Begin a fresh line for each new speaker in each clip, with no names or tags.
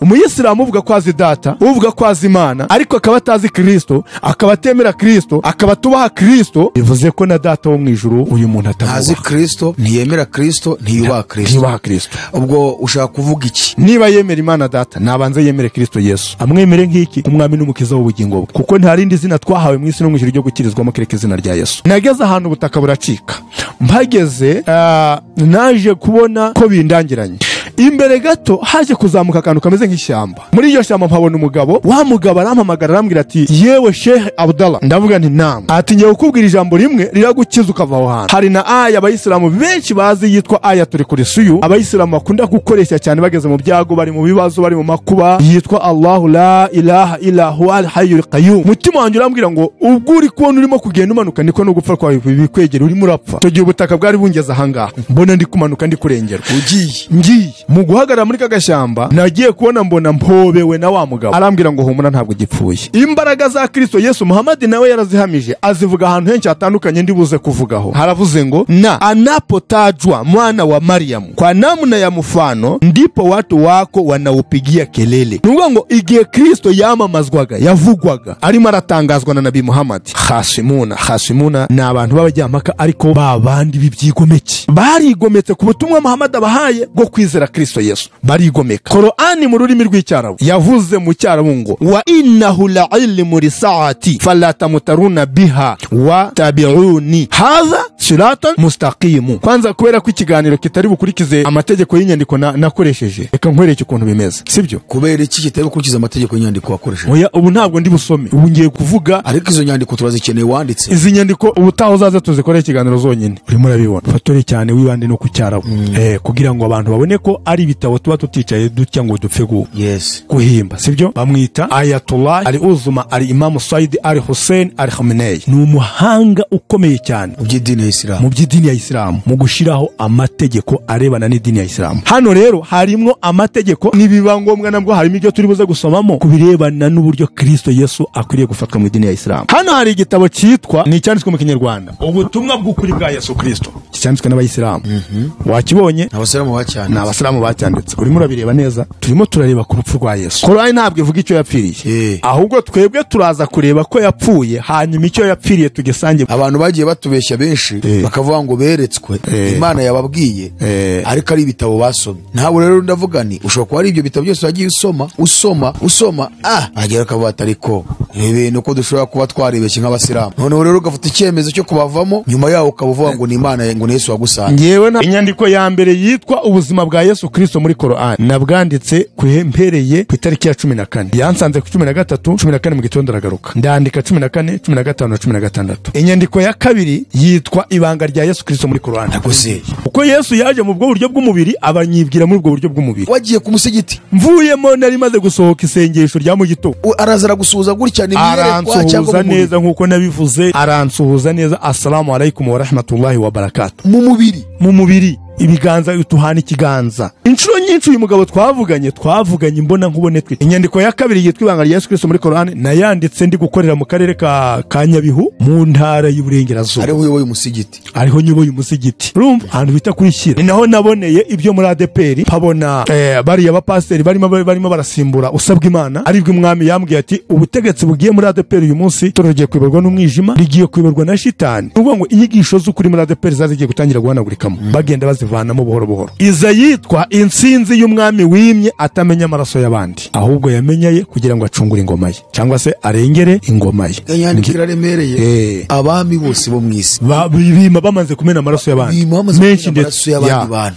Umuyisilamu uvuga ko azi data, uvuga ko azi Imana, ariko akaba atazi Kristo, akaba atemera Kristo, akaba atubaha Kristo, bivuze ko na data wo mu ijuru uyu muntu atamubaha.
Ntazi Kristo, ntiyemera Kristo, ntiyubaha Kristo.
Ntiyubaha Kristo.
Ubwo ushaka kuvuga iki?
Niba yemera Imana data, nabanze yemere Kristo Yesu. Amwemere nk'iki? Umwami n'umukiza w'ubugingo bwe. Kuko nta rindi zina twahawe mu isi no mu ijuru ryo gukirizwamo kereka izina rya Yesu. Nageze ahantu ubutaka buracika. Mpageze naje kubona ko bindangiranye. Imbere gato haje kuzamuka akantu kameze nk'ishyamba. Muri iryo shyamba mpabona umugabo, wa mugabo arampamagara arambwira ati yewe Sheikh Abdallah. Ndavuga nti naam. Ati ngiye kukubwira ijambo rimwe riragukiza ukava aho hantu. Hari na aya abayisilamu benshi bazi yitwa ayatul kursiyu, abayisilamu bakunda gukoresha cyane bageze mu byago, bari mu bibazo, bari mu makuba, yitwa Allahu la ilaha illa huwa al hayyul qayyum. Mutima wanjye urambwira ngo ubwo uri kubona urimo kugenda umanuka niko no gupfa kwawe bikwegera, urimo urapfa. Icyo gihe ubutaka bwari bungeze ahangaha, mbona ndi kumanuka ndi kurengerwa.
Ugiye
ngiye mu guhagarara muri kagashyamba, nagiye kubona mbona mpobewe na wa mugabo arambwira ngo humura ntabwo gipfuye. Imbaraga za Kristo Yesu Muhammad nawe yarazihamije, azivuga ahantu henshi hatandukanye ndi buze kuvugaho. Haravuze ngo na anapotajwa mwana wa Mariamu kwa namna ya mfano ndipo watu wako wanaupigia kelele. Nuvuga ngo igihe Kristo yamamazwaga, yavugwaga, arimo aratangazwa na Nabii Muhammad, Hashimuna, Hashimuna ni abantu b'abajyampaka ariko babandi b'ibyigomeke barigometse ku butumwa Muhammad abahaye bwo kwizera Kristo Yesu, barigomeka. Korani mu rurimi rw'icyarabu yavuze mu cyarabu ngo wa innahu la ilmu lisaati fala tamtaruna biha wa tabi'uni hadha siratan mustaqimu. Kwanza kubera ko ikiganiro kitari bukurikize amategeko y'inyandiko nakoresheje, reka nkwereke ukuntu bimeze, sibyo?
Kubera iki kitari bukurikize amategeko y'inyandiko wakoresheje?
Oya, ubu ntabwo ndi busome, ubu ngiye kuvuga.
Ariko izo nyandiko turazikeneye wanditse.
Izi nyandiko ubutaha uzaze tuzikore ikiganiro zonyine. Urimo urabibona, fatore cyane wibande no ku cyarabu, kugira ngo abantu babone ko ari ibitabo tuba tuticaye dutya ngo dupfe guhimba, sibyo? Bamwita Ayatollah Ali Uzuma Ali Imam Said Ali Hussein Ali Khamenei. Ni umuhanga ukomeye cyane
mu by'idini ya Islam,
mu by'idini ya Islam, mu gushiraho amategeko arebana n'idini ya Islam. Hano rero harimo amategeko, nibiba ngombwa nabwo harimo ibyo turi buze gusomamo kubirebana n'uburyo Kristo Yesu akwiriye gufatwa mu idini ya Islam. Hano hari igitabo cyitwa, ni icyanditswe mu Kinyarwanda, Ubutumwa bw'ukuri bwa Yesu Kristo, cyanditswe n'abayisilamu. Wakibonye?
Abasilamu bacyanditse.
Ni abasilamu bacyanditse. Urimo urabireba neza, turimo turareba ku rupfu rwa Yesu. Korani ntabwo ivuga icyo yapfiriye, ahubwo twebwe turaza kureba ko yapfuye, hanyuma icyo yapfiriye tugisange.
Abantu bagiye batubeshya benshi bakavuga ngo beretswe Imana yababwiye, ariko ari ibitabo basomye. Ntabwo rero ndavuga ni ushobora kuba ari ibyo bitabo byose wagiye usoma usoma usoma, agera akavuga ati ariko ibintu ko dushobora kuba twaribeshye nk'abasilamu. Noneho rero ugafata icyemezo cyo kubavamo, nyuma yaho ukavuga ngo ni Imana, ngo ni Yesu wagusanze.
Ngewe na inyandiko ya mbere yitwa Ubuzima bwa Yesu Kristo muri Korani nabwanditse mpereye ku itariki ya 14. Yansanze ku 13, 14 mu gitondo aragaruka. Ndandika 14, 15 na 16. Inyandiko ya kabiri yitwa Ibanga rya Yesu Kristo muri Korani. Uko Yesu yaje mu bwo buryo bw'umubiri, abanyibwira muri ubwo buryo bw'umubiri.
Wagiye ku musigiti?
Mvuyemo nari maze gusohoka isengesho rya mu gitondo.
Araza aragusuhuza gutya, ni mwiyerekwa cyangwa
mu neza nkuko nabivuze, aransuhuza neza, assalamu alaikum wa rahmatullahi wa barakatuh.
Mu mubiri,
mu mubiri, ibiganza utuhana ikiganza. Inshuro nyinshi uyu mugabo twavuganye imbona nkubone twe. Inyandiko ya kabiri yitwa Ibanga rya Yesu Kristo muri Korani nayanditse ndi gukorera mu karere ka Nyabihu mu ntara y'Iburengerazuba.
Ariho uyoboye umusigiti.
Ariho nyoboye umusigiti. Urumva ahantu bita kuri Shyira. Ni naho naboneye ibyo muri ADPR, mpabona bariya bapasiteri barimo barasimbura usabwa Imana, aribwo umwami yambwiye ati ubutegetsi bugiye muri ADPR uyu munsi turugiye kuyoborwa n'umwijima, rigiye kuyoborwa na shitani. Nuvuga ngo inyigisho z'ukuri muri ADPR zazigiye gutangira guhanagurikamo, bagenda bazivanamo buhoro buhoro. Iza yitwa Intsinzi y'umwami wimye atamenya amaraso y'abandi, ahubwo yamenyaye kugira ngo acungure ingoma ye, cyangwa se arengere ingoma ye.
Inyandiko iraremereye. Abami bose bo mu isi
bima bamaze kumena amaraso y'abandi
menshi, ndetse y'abandi bantu,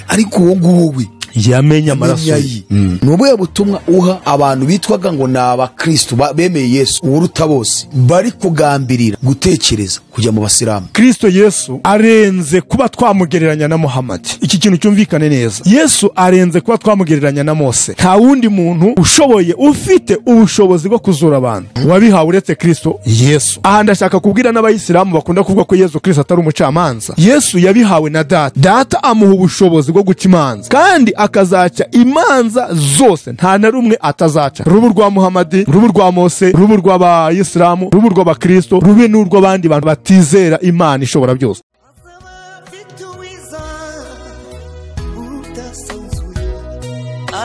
ariko uwo nguwo we
yamenya amaraso
ye. Ni ubuhe butumwa uha abantu bitwaga ngo ni abakristo bemeye Yesu uruta bose, bari kugambirira gutekereza kujya mu basilamu?
Kristo Yesu arenze kuba twamugereranya na Muhammad. Iki kintu cyumvikane neza. Yesu arenze kuba twamugereranya na Mose. Nta wundi muntu ushoboye, ufite ubushobozi bwo kuzura abantu wabihawe uretse Kristo Yesu. Aha ndashaka kubwira n'abayisilamu bakunda kuvuga ko Yesu Kristo atari umucamanza. Yesu yabihawe na data. Data amuha ubushobozi bwo guca imanza, kandi akazaca imanza zose, nta na rumwe atazaca. Rubu rwa Muhammad, rubu rwa Mose, rubu rw'abayisilamu, rubu rw'abakristo, rube n'urw'abandi bantu batizera Imana ishobora byose.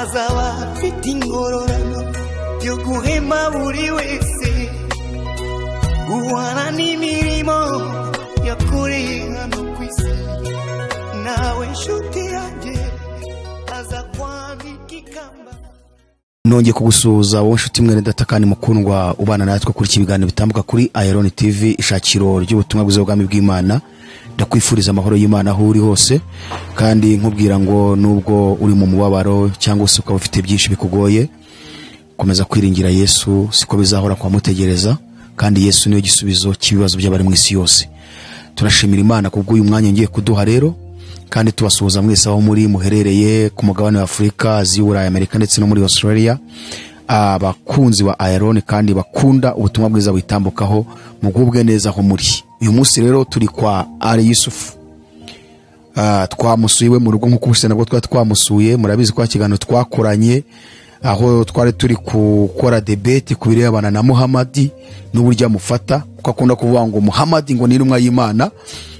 Azaba afite Ingororano yo guhema buri wese guhana n'imirimo yakoreye hano ku isi, nawe nshuti yanjye aza kwambika ikamba.
Nongeye kugusuhuza wowe nshuti mwene data kandi mukundwa ubana natwe kuri iki biganiro bitambuka kuri Iron TV, ishakiro ry'ubutumwa bwiza bw'ubwami bw'Imana. Ndakwifuriza amahoro y'Imana aho uri hose, kandi nkubwira ngo nubwo uri mu mubabaro cyangwa se ukaba ufite byinshi bikugoye, komeza kwiringira Yesu, siko bizahora kwamutegereza, kandi Yesu niwe gisubizo cy'ibibazo by'abari mu isi yose. Turashimira Imana kubw'uyu mwanya ngiye kuduha rero, kandi tubasuhuza mwese aho muri muherereye ku mugabane wa Afurika, Aziya, Burayi, Amerika ndetse no muri Australia. Abakunzi ba Iron kandi bakunda ubutumwa bwiza butambukaho, mugubwe neza aho muri. Uyu munsi rero turi kwa Ali Yusuf. Twamusuye mu rugo nkuko ubuse nabwo twari twamusuye, murabizi kwa kiganiro twakoranye aho twari turi gukora debate ku birebana na Muhammad n'uburyo amufata, kuko akunda kuvuga ngo Muhammad ngo ni intumwa y'Imana,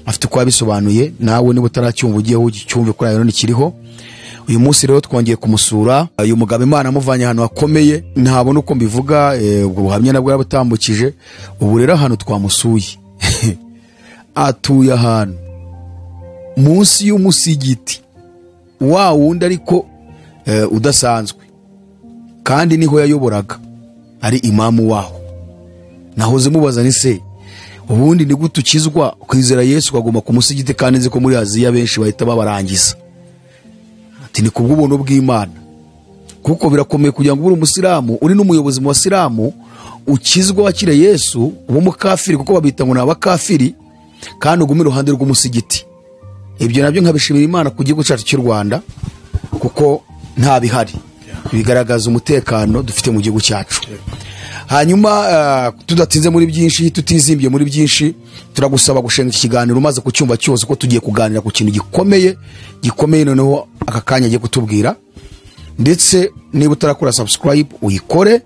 afite uko yabisobanuye. Nawe niba utaracyumva ugiye ugicyumve kuri Iron kiriho. Uyu munsi rero twongeye kumusura. Uyu mugabo Imana amuvanye ahantu hakomeye, ntabona uko mbivuga, ubwo buhamya nabwo yarabutambukije. Ubu rero ahantu twamusuye atuye ahantu munsi y'umusigiti wa wundi ariko udasanzwe, kandi niho yayoboraga ari imamu waho. Nahoze mubaza ni se ubundi ni gute ukizwa kwizera Yesu ukaguma ku musigiti, kandi nzi ko muri Aziya benshi bahita babarangiza? Ati ni kubw'ubuntu bw'Imana, kuko birakomeye kugira ngo uri umusilamu uri n'umuyobozi mu basilamu ukizwa wakire Yesu uba umukafiri, kuko babita ngo ni abakafiri, kandi ugume iruhande rw'umusigiti. Ibyo nabyo nkabishimira Imana ku gihugu cyacu cy'u Rwanda, kuko nta bihari bigaragaza umutekano dufite mu gihugu cyacu. Hanyuma tudatinze muri byinshi, tutizimbye muri byinshi, turagusaba gushenga iki kiganiro umaze kucyumva cyose, ko tugiye kuganira ku kintu gikomeye gikomeye. Noneho aka kanya agiye kutubwira, ndetse niba utarakora subscribe uyikore,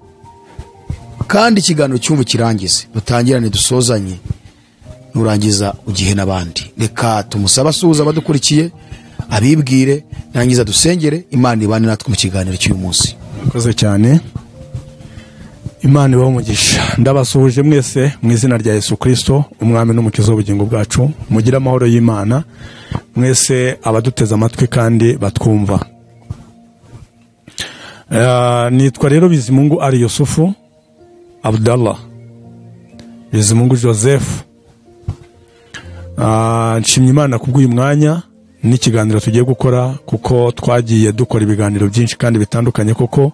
kandi ikiganiro cyumva kirangize, dutangirane dusozanye, nurangiza ugihe n'abandi. Reka tumusaba asuhuza abadukurikiye, abibwire, narangiza dusengere Imana ibane natwe mu kiganiro cy'uyu munsi.
Murakoze cyane, Imana ibahe umugisha. Ndabasuhuje mwese mu izina rya Yesu Kristo, umwami n'umukiza w'ubugingo bwacu. Mugire amahoro y'Imana mwese abaduteze amatwi kandi batwumva. Nitwa rero Bizimungu Ali Yusufu Abdallah, Bizimungu Joseph. Nshimye Imana kubw'uyu mwanya n'ikiganiro tugiye gukora, kuko twagiye dukora ibiganiro byinshi kandi bitandukanye koko.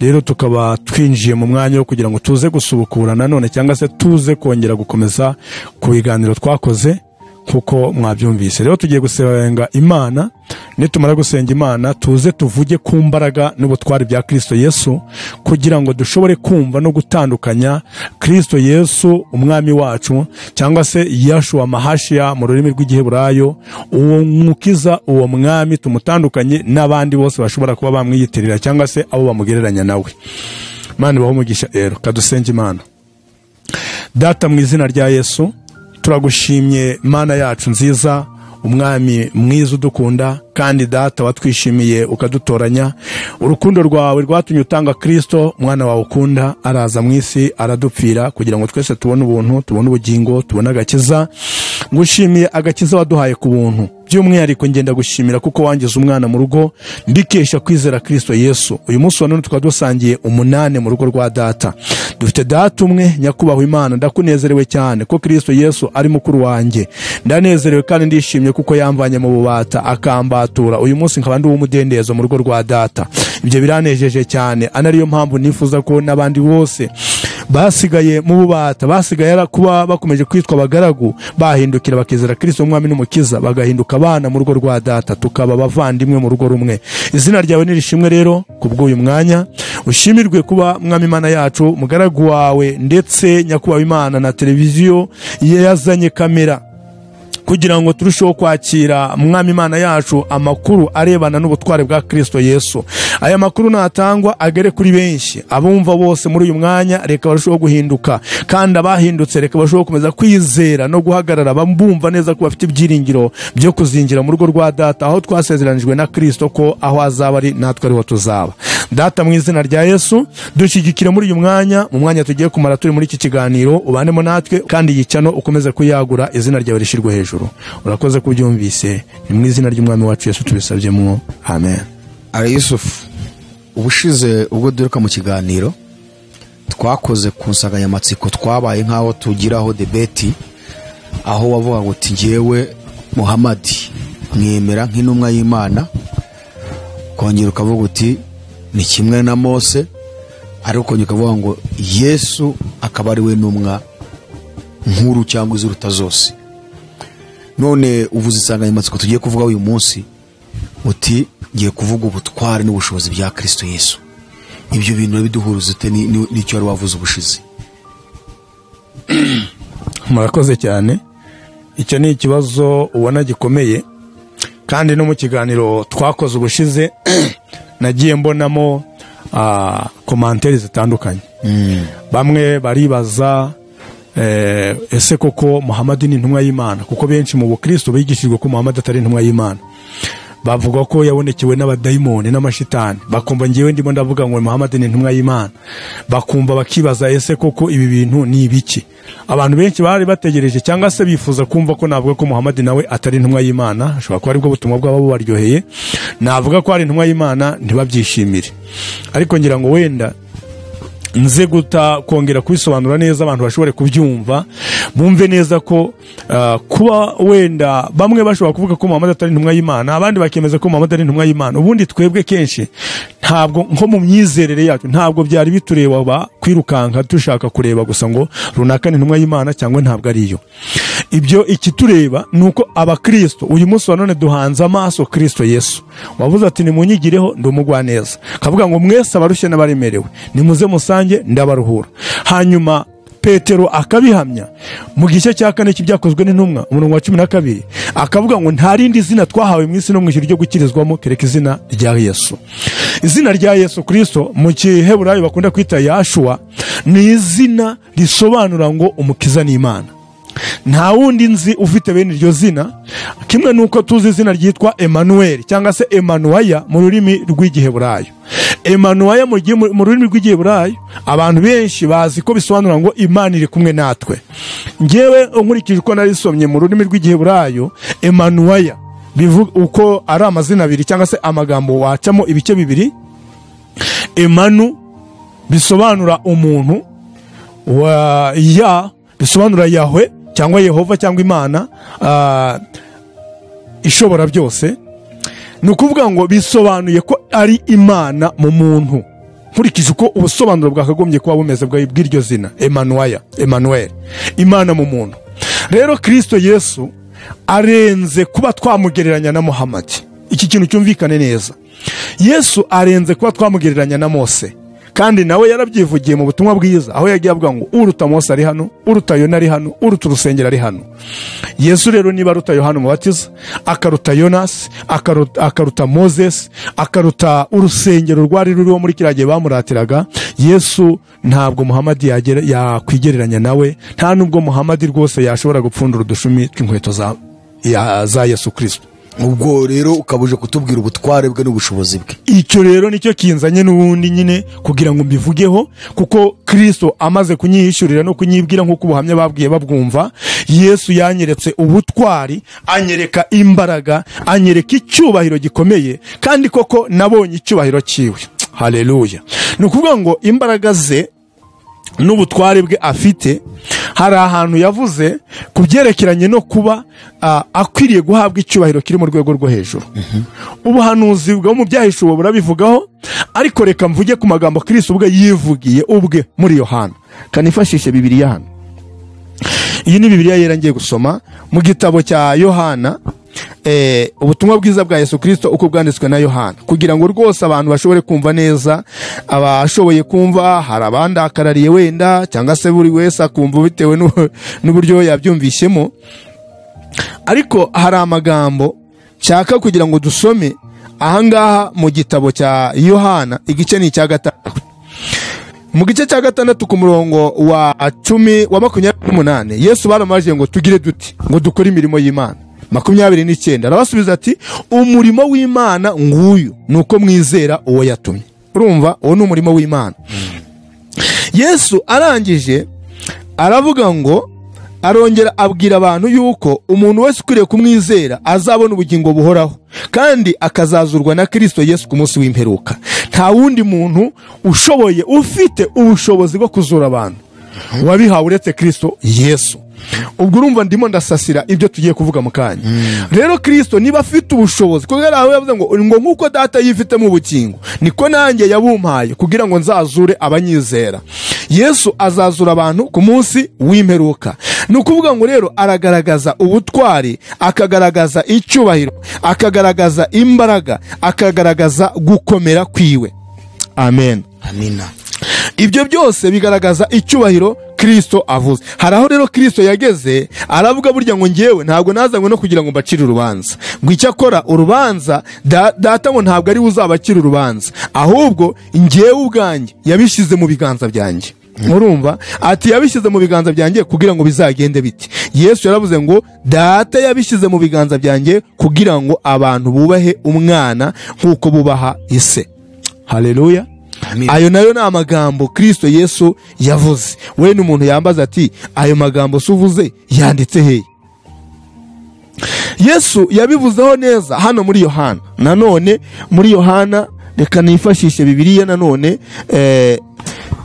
Rero tukaba twinjiye mu mwanya wo kugira ngo tuze gusubukura nanone, cyangwa se tuze kongera gukomeza ku biganiro twakoze, kuko mwabyumvise. Rero tugiye gusenga Imana, nitumara gusenga Imana tuze tuvuge ku mbaraga n'ubutwari bya Kristo Yesu, kugira ngo dushobore kumva no gutandukanya Kristo Yesu umwami wacu, cyangwa se Yeshua Mahashia mu rurimi rw'Igiheburayo, uwo mukiza, uwo mwami, tumutandukanye n'abandi bose bashobora kuba bamwiyitirira cyangwa se abo bamugereranya nawe. Imana ibahe umugisha. Rero kadusenge Imana. Data, mu izina rya Yesu turagushimye Mana yacu nziza, umwami mwiza udukunda, kandi data watwishimiye ukadutoranya. Urukundo rwawe rwatumye utanga Kristo mwana wawe ukunda, araza mu isi aradupfira kugira ngo twese tubone ubuntu, tubone ubugingo, tubone agakiza. Ngushimiye agakiza waduhaye ku buntu. By'umwihariko ngenda gushimira kuko wangize umwana mu rugo mbikesha kwizera Kristo Yesu. Uyu munsi wa none tukaba dusangiye umunane mu rugo rwa data. Dufite data umwe, nyakubahwa Imana, ndakunezerewe cyane ko Kristo Yesu ari mukuru wanjye. Ndanezerewe kandi ndishimye kuko yamvanye mu bubata akambatura. Uyu munsi nkaba ndi uw'umudendezo mu rugo rwa data. Ibyo biranejeje cyane, anariyo mpamvu nifuza ko n'abandi bose basigaye mu bubata, basigaye kuba bakomeje kwitwa abagaragu, bahindukira bakizera Kristo umwami n'umukiza, bagahinduka abana mu rugo rwa data, tukaba abavandimwe mu rugo rumwe. Izina ryawe nirishimwe rero kubw'uyu mwanya, ushimirwe kuba mwami Imana yacu, mugaragu wawe ndetse nyakubahwa Imana na televiziyo yazanye kamera kugira ngo turusheho kwakira mwami Imana yacu amakuru arebana n'ubutware bwa Kristo Yesu. Aya makuru natangwa agere kuri benshi, abumva bose muri uyu mwanya reka barusheho guhinduka, kandi abahindutse reka barusheho gukomeza kwizera no guhagarara bumva neza ko bafite ibyiringiro byo kuzinjira mu rugo rwa data, aho twasezeranijwe na Kristo ko aho azaba ari natwe ariho tuzaba. Data, mu izina rya Yesu, dushyigikire muri uyu mwanya, mu mwanya tugiye kumara turi muri iki kiganiro, ubanemo natwe kandi yicano ukomeze kuyagura, izina ryawe rishirwe hejuru. Urakoze kubyumvise, ni mu izina ry'Umwami wacu Yesu tubisabyemo, amen.
Ara Yusuf, ubushize ubwo duheruka mu kiganiro twakoze ku nsanganyamatsiko twabaye nk'aho tugiraho debeti, aho wavuga ngo uti njyewe Muhamadi mwemera nk'intumwa y'Imana, kongera ukavuga uti ni kimwe na Mose, ariko kongera ukavuga ngo Yesu akaba ari we ntumwa nkuru cyangwa iziruta zose. None uvuze insanganyamatsiko tugiye kuvuga uyu munsi, uti ngiye kuvuga ubutware n'ubushobozi bya Kristo Yesu. Ibyo bintu biduhuruza ute n'icyo wari wavuze ubushize?
Murakoze cyane. Icyo ni ikibazo ubona gikomeye, kandi no mu kiganiro twakoze ubushize nagiye mbonamo komanteri zitandukanye. Bamwe baribaza ese koko Muhammad ni intumwa y'Imana, kuko benshi mu bukristo bigishijwe ko Muhammad atari intumwa y'Imana. Bavuga ko yabonekewe n'abadayimoni n'amashitani, bakumva ngiwe ndimo ndavuga ngo Muhammad ni intumwa y'Imana, bakumva bakibaza ese koko ibi bintu ni ibiki. Abantu benshi bari bategereje cyangwa se bifuza kumva ko navuga ko Muhammad nawe atari intumwa y'Imana, ashobora kuba aribwo butumwa bwabo bubaryoheye, navuga ko ari intumwa y'Imana ntibabyishimire. Ariko ngira ngo wenda nze guta kongera kubisobanura neza abantu bashobore kubyumva, bumve neza ko kuba wenda bamwe bashobora kuvuga ko Muhammad atari intumwa y'Imana, abandi bakemeza ko Muhammad ari intumwa y'Imana. Ubundi twebwe kenshi ntabwo nko mu myizerere yacu ntabwo byari bitureba ba kwirukanka dushaka kureba gusa ngo runaka ni intumwa y'Imana cyangwa ntabwo ariyo. Ibyo ikitureba nuko abakristo uyu munsi wa none duhanze amaso Kristo Yesu wavuze ati nimunyigireho ndi umugwaneza, kavuga ngo mwese abarushye n'abaremerewe nimuze musange ndabaruhura. Hanyuma Petero akabihamya mu gice cya 4 cy'ibyakozwe n'intumwa umurongo wa 12, akavuga ngo nta rindi zina twahawe mu isi no mu ijuru ryo gukirizwamo kereka izina rya Yesu. Izina rya Yesu Kristo mu Giheburayo bakunda kwita Yashua ni izina risobanura ngo umukiza n'Imana. Nta wundi nzi ufite bene iryo zina, kimwe nuko tuzi izina ryitwa Emmanuel cyangwa se Emanuaya mu rurimi rw'Igiheburayo. Emanuaya mu rurimi rw'Igiheburayo abantu benshi bazi ko bisobanura ngo Imana iri kumwe natwe. Ngewe nkurikije uko narisomye mu rurimi rw'Igiheburayo, Emanuaya bivuga uko ari amazina abiri cyangwa se amagambo wacamo ibice bibiri. Emanu bisobanura umuntu, wa ya bisobanura Yahwe cyangwa Yehova cyangwa Imana ishobora byose. Ni ukuvuga ngo bisobanuye ko ari Imana mu muntu, nkurikije uko ubusobanuro bwakagombye kuba bumeze bw'iryo zina Emanuaya, Emmanuel, Imana mu muntu. Rero Kristo Yesu arenze kuba twamugereranya na Muhammad. Iki kintu cyumvikane neza. Yesu arenze kuba twamugereranya na Mose, kandi nawe yarabyivugiye mu butumwa bwiza aho yagiye avuga ngo uruta Mose ari hano, uruta Yona ari hano, uruta urusengero ari hano. Yesu rero niba aruta Yohana Umubatiza, akaruta Yonasi, akaruta Moses, akaruta urusengero rwari ruriho muri kiriya gihe bamuratiraga, Yesu ntabwo Muhammad yakwigereranya nawe, nta nubwo Muhammad rwose yashobora gupfundura udushumi tw'inkweto za Yesu Kristo.
Ubwo rero ukabuje kutubwira ubutware bwe n'ubushobozi bwe.
Icyo rero nicyo kinzanye n'ubundi nyine kugira ngo mbivugeho, kuko Kristo amaze kunyihishurira no kunyibwira nk'uko ubuhamya babwiye babwumva. Yesu yanyeretse ubutwari, anyereka imbaraga, anyereka icyubahiro gikomeye, kandi koko nabonye icyubahiro cyiwe. Haleluya. Ni ukuvuga ngo imbaraga ze n'ubutware bwe afite, hari ahantu yavuze kubyerekeranye no kuba akwiriye guhabwa icyubahiro kiri mu rwego rwo hejuru. Ubuhanuzi bwo mu byahishuwe burabivugaho, ariko reka mvuge ku magambo Kristo ubwe yivugiye ubwe muri Yohana. Kanifashishe Bibiliya hano. Iyi ni Bibiliya yera ngiye gusoma mu gitabo cya Yohana, ubutumwa bwiza bwa Yesu Kristo uko bwanditswe na Yohana, kugira ngo rwose abantu bashobore kumva neza. Abashoboye kumva, hari abandakarariye wenda cyangwa se buri wese akumva bitewe n'uburyo yabyumvishemo, ariko hari amagambo nshaka kugira ngo dusome ahangaha mu gitabo cya Yohana, igice ni icya 6. Mu gice cya 6 ku murongo wa 10 wa 28, Yesu baramajije ngo tugire duti ngo dukore imirimo y'Imana. 29 arabasubiza ati umurimo w'Imana nguyu nuko mwizera uwo yatumye. Urumva uwo ni umurimo w'Imana. Yesu arangije aravuga ngo arongera abwira abantu yuko umuntu wese ukwiriye kumwizera azabona ubugingo buhoraho kandi akazazurwa na Kristo Yesu ku munsi w'imperuka. Nta wundi muntu ushoboye ufite ubushobozi bwo kuzura abantu wabihawe uretse Kristo Yesu. Ubwo urumva ndimo ndasasira ibyo tugiye kuvuga mu kanya. Rero Kristo niba afite ubushobozi, kuko yari yavuze ngo nkuko data yifitemo ubugingo niko nanjye yabumpaye kugira ngo nzazure abanyizera. Yesu azazura abantu ku munsi w'imperuka. Ni ukuvuga ngo rero aragaragaza ubutwari, akagaragaza icyubahiro, akagaragaza imbaraga, akagaragaza gukomera kwiwe. Amen.
Amina.
Ibyo byose bigaragaza icyubahiro Kristo avuze. Hari aho rero Kristo yageze aravuga burya ngo ngewe ntabwo nazanywe no kugira ngo mbacire urubanza, ngo icyakora urubanza data ngo ntabwo ari uzabacira urubanza, ahubwo ngewe ubwanjye yabishyize mu biganza byanjye. Murumva ati yabishyize mu biganza byanjye kugira ngo bizagende biti. Yesu yaravuze ngo data yabishyize mu biganza byanjye kugira ngo abantu bubahe umwana nk'uko bubaha ise. Haleluya. Ayo nayo ni amagambo Kristo Yesu yavuze. We n'umuntu yambaza ati ayo magambo suvuze yanditse hehe? Yesu yabivuzeho neza hano muri Yohana. Nanone muri Yohana reka nifashishe Bibiliya nanone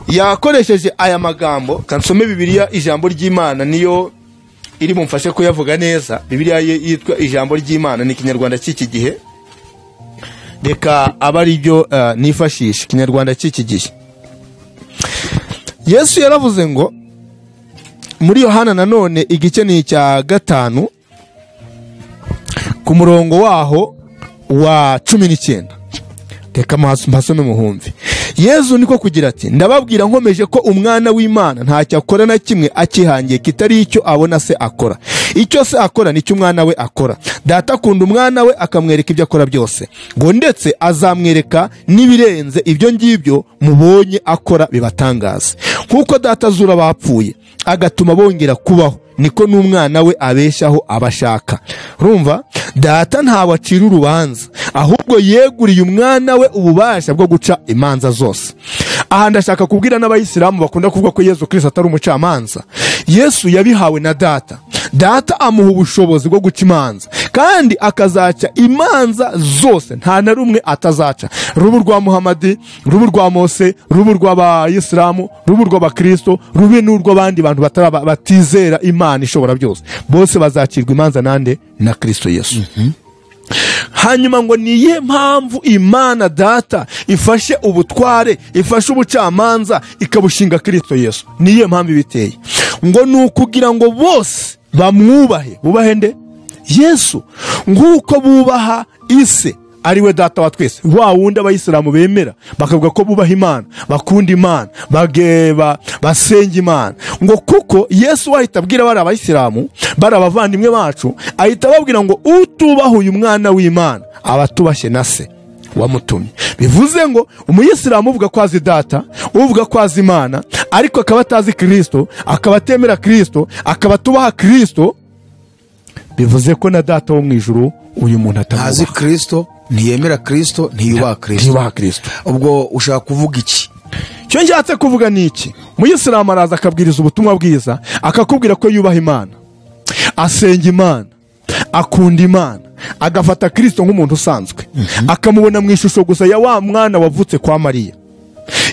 yakoresheje aya magambo. Kansome Bibiliya, ijambo ry'Imana niyo iri mumfashe kuyavuga neza. Bibiliya yitwa ijambo ry'Imana ni Kinyarwanda cy'iki gihe, reka aba ari byo nifashisha Kinyarwanda cy'iki gihe. Yesu yaravuze ngo muri Yohana nanone igice ni icya 5 ku murongo waho wa 19. Reka mpasome muhumve. Yesu niko kugira ati ndababwira nkomeje ko umwana w'Imana ntacyo akora na kimwe akihangiye kitari icyo abona se akora. Icyo se akora nicyo umwana we akora. Data akunda umwana we akamwereka ibyo akora byose, ngo ndetse azamwereka n'ibirenze ibyo ngibyo mubonye akora bibatangaza. Kuko data azura abapfuye agatuma bongera kubaho, niko n'umwana we abeshaho abashaka. Urumva data ntawe acira urubanza, ahubwo yeguriye umwana we ububasha bwo guca imanza zose. Aha ndashaka kubwira n'abayisilamu bakunda kuvuga ko Yesu Kristo atari umucamanza. Yesu yabihawe na data. Data amuha ubushobozi bwo guca imanza, kandi akazaca imanza zose, nta na rumwe atazaca. Rubu rwa Muhammadi, rubu rwa Mose, rubu rw'abayisilamu, rubu rw'abakristo, rube n'urw'abandi bantu batizera Imana ishobora byose. Bose bazacirwa imanza nande? Na Kristo Yesu. Hanyuma ngo niye mpamvu Imana data ifashe ubutware, ifashe ubucamanza, ikabushinga Kristo Yesu? Niye mpamvu ibiteye? Ngo nukugira ngo bose bamwubahe. Bubahe nde? Yesu. Nguko bubaha ise ariwe data wa twese, wa wundi abayisilamu bemera bakavuga ko bubaha Imana, bakunda Imana, bageba basenga Imana. Ngo kuko Yesu ahita abwira bari abayisilamu, bari abavandimwe bacu, ahita ababwira ngo utubaha uyu mwana w'Imana abatubashye na se wamutumye. Bivuze ngo umuyisilamu uvuga ko azi data, uvuga ko azi Imana, ariko akaba atazi Kristo, akaba atemera Kristo, akaba atubaha Kristo, bivuze ko na data wo mu ijuru uyu muntu
atazi Kristo, ntiyemera Kristo, ntiyubaha Kristo.
Ntiyubaha Kristo.
Ubwo ushaka kuvuga iki?
Cyo njyatse kuvuga ni iki? Umuyisilamu araza akabwiriza ubutumwa bwiza, akakubwira ko yubaha Imana, asenga Imana, akunda Imana, agafata Kristo nk'umuntu usanzwe, akamubona mu ishusho gusa ya wa mwana wavutse kwa Mariya.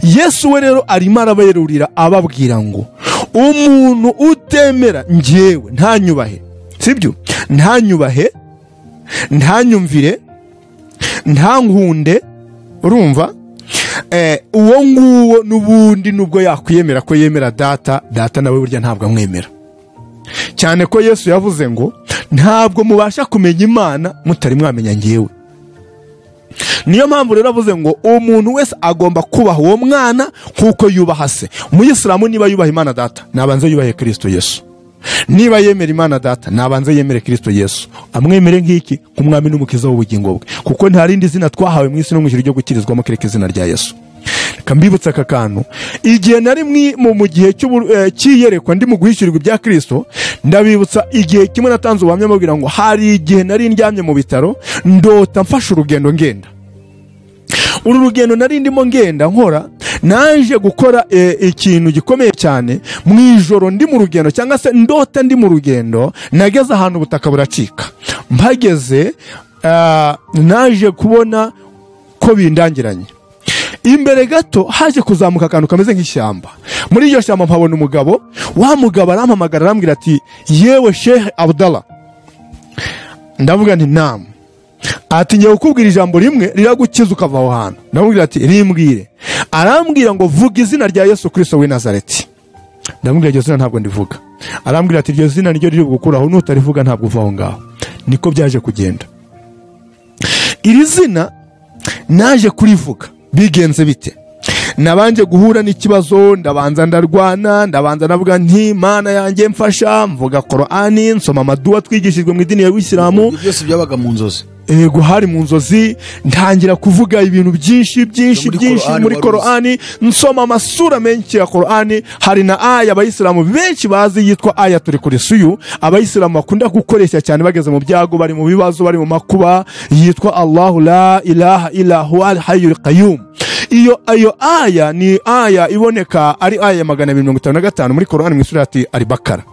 Yesu we rero arimo araberurira ababwira ngo umuntu utemera njyewe ntanyubahe, sibyo? Ntanyubahe, ntanyumvire, ntankunde, urumva uwo nguwo n'ubundi nubwo yakwiyemera ko yemera data, data nawe burya ntabwo amwemera. Cyane ko Yesu yavuze ngo ntabwo mubasha kumenya Imana mutari mwamenya njyewe. Niyo mpamvu rero avuze ngo umuntu wese agomba kubaha uwo mwana nkuko yubaha se. Umuyisilamu niba yubaha Imana data, nabanze yubahe Kristo Yesu. Niba yemera Imana data, nabanze yemere Kristo Yesu. Amwemere nk'iki? Nk'umwami n'umukiza w'ubugingo bwe. Kuko nta rindi zina twahawe mu isi no mu ijuru ryo gukirizwamo kereka izina rya Yesu. Reka mbibutse aka kantu. Igihe nari mu gihe cy'iyerekwa ndi mu guhishurirwa ibya Kristo, ndabibutsa igihe kimwe natanze ubuhamya mbabwira ngo hari igihe nari ndyamye mu bitaro, ndota mfashe urugendo ngenda. Uru rugendo nari ndimo ngenda nkora, naje gukora ikintu gikomeye cyane mu ijoro ndi mu rugendo, cyangwa se ndota ndi mu rugendo. Nageze ahantu ubutaka buracika, mpageze naje kubona ko bindangiranye. Imbere gato haje kuzamuka akantu kameze nk'ishyamba. Muri iryo shyamba mpabona umugabo. Wa mugabo arampamagara arambwira ati yewe Sheikh Abdallah. Ndavuga nti naam. Ati ngiye kukubwira ijambo rimwe riragukiza ukava aho hantu. Ndamubwira ati rimbwire. Arambwira ngo vuga izina rya Yesu Kristo w'i Nazareti. Ndamubwira iryo zina ntabwo ndivuga. Arambwira ati iryo zina niryo riri bugukuraho, nutarivuga ntabwo uva aho ngaho. Niko byaje kugenda. Iri zina naje kurivuga bigenze bite? Nabanje guhura n'ikibazo, ndabanza ndarwana, ndabanza navuga nti Mana yanjye mfasha, mvuga Qur'ani, nsoma amaduwa twigishijwe mu idini ya Isilamu.
Byose byabaga mu nzozi.
Ego, hari mu nzozi. Ntangira kuvuga ibintu byinshi byinshi byinshi muri Qur'ani, nsoma amasura menshi ya Qur'ani. Hari na aya abayisilamu benshi bazi yitwa Ayatul Kursiyu, abayisilamu bakunda gukoresha cyane bageze mu byago, bari mu bibazo, bari mu makuba, yitwa Allahu la ilaha illa huwa al-hayyul qayyum. Iyo ayo aya ni aya iboneka ari aya 255 muri Qur'ani mu surati Al-Baqara.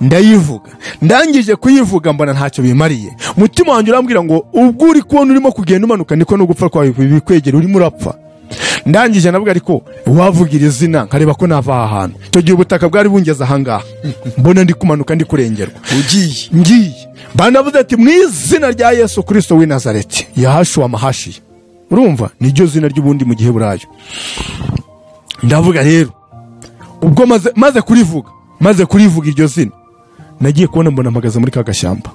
Ndayivuga, ndangije kuyivuga mbona ntacyo bimariye. Mutima wanjye urambwira ngo ubwo uri kubona urimo kugenda umanuka niko no gupfa kwawe bikwegera, urimo urapfa. Ndangije navuga ariko wavugira izina nkareba ko nava aha hantu. Icyo gihe ubutaka bwari bungeze aha ngaha, mbona ndi kumanuka ndi kurengerwa.
Ugiye
ngiye banavuze ati mu izina rya Yesu Kristo w'i Nazareti, Yahashua Mahashi. Urumva niryo zina ry'ubundi mu gihe burayo. Ndavuga rero ubwo maze kurivuga iryo zina, nagiye kubona mbona mpagaze muri kagashyamba.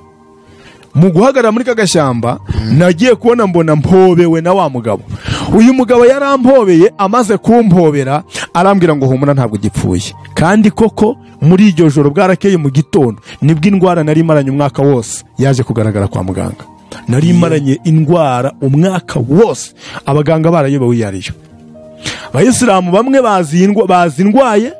Mu guhagarara muri kagashyamba nagiye kubona mbona mpobewe na wa mugabo. Uyu mugabo yarampobeye, amaze kumpobera arambwira ngo humura ntabwo gipfuye. Kandi koko muri iryo joro bwarakeye mu gitondo nibwo indwara nari maranye umwaka wose yaje kugaragara kwa muganga. Nari maranye indwara umwaka wose, abaganga barayobewe iyo ariyo. Abayisilamu bamwe bazi indwaye,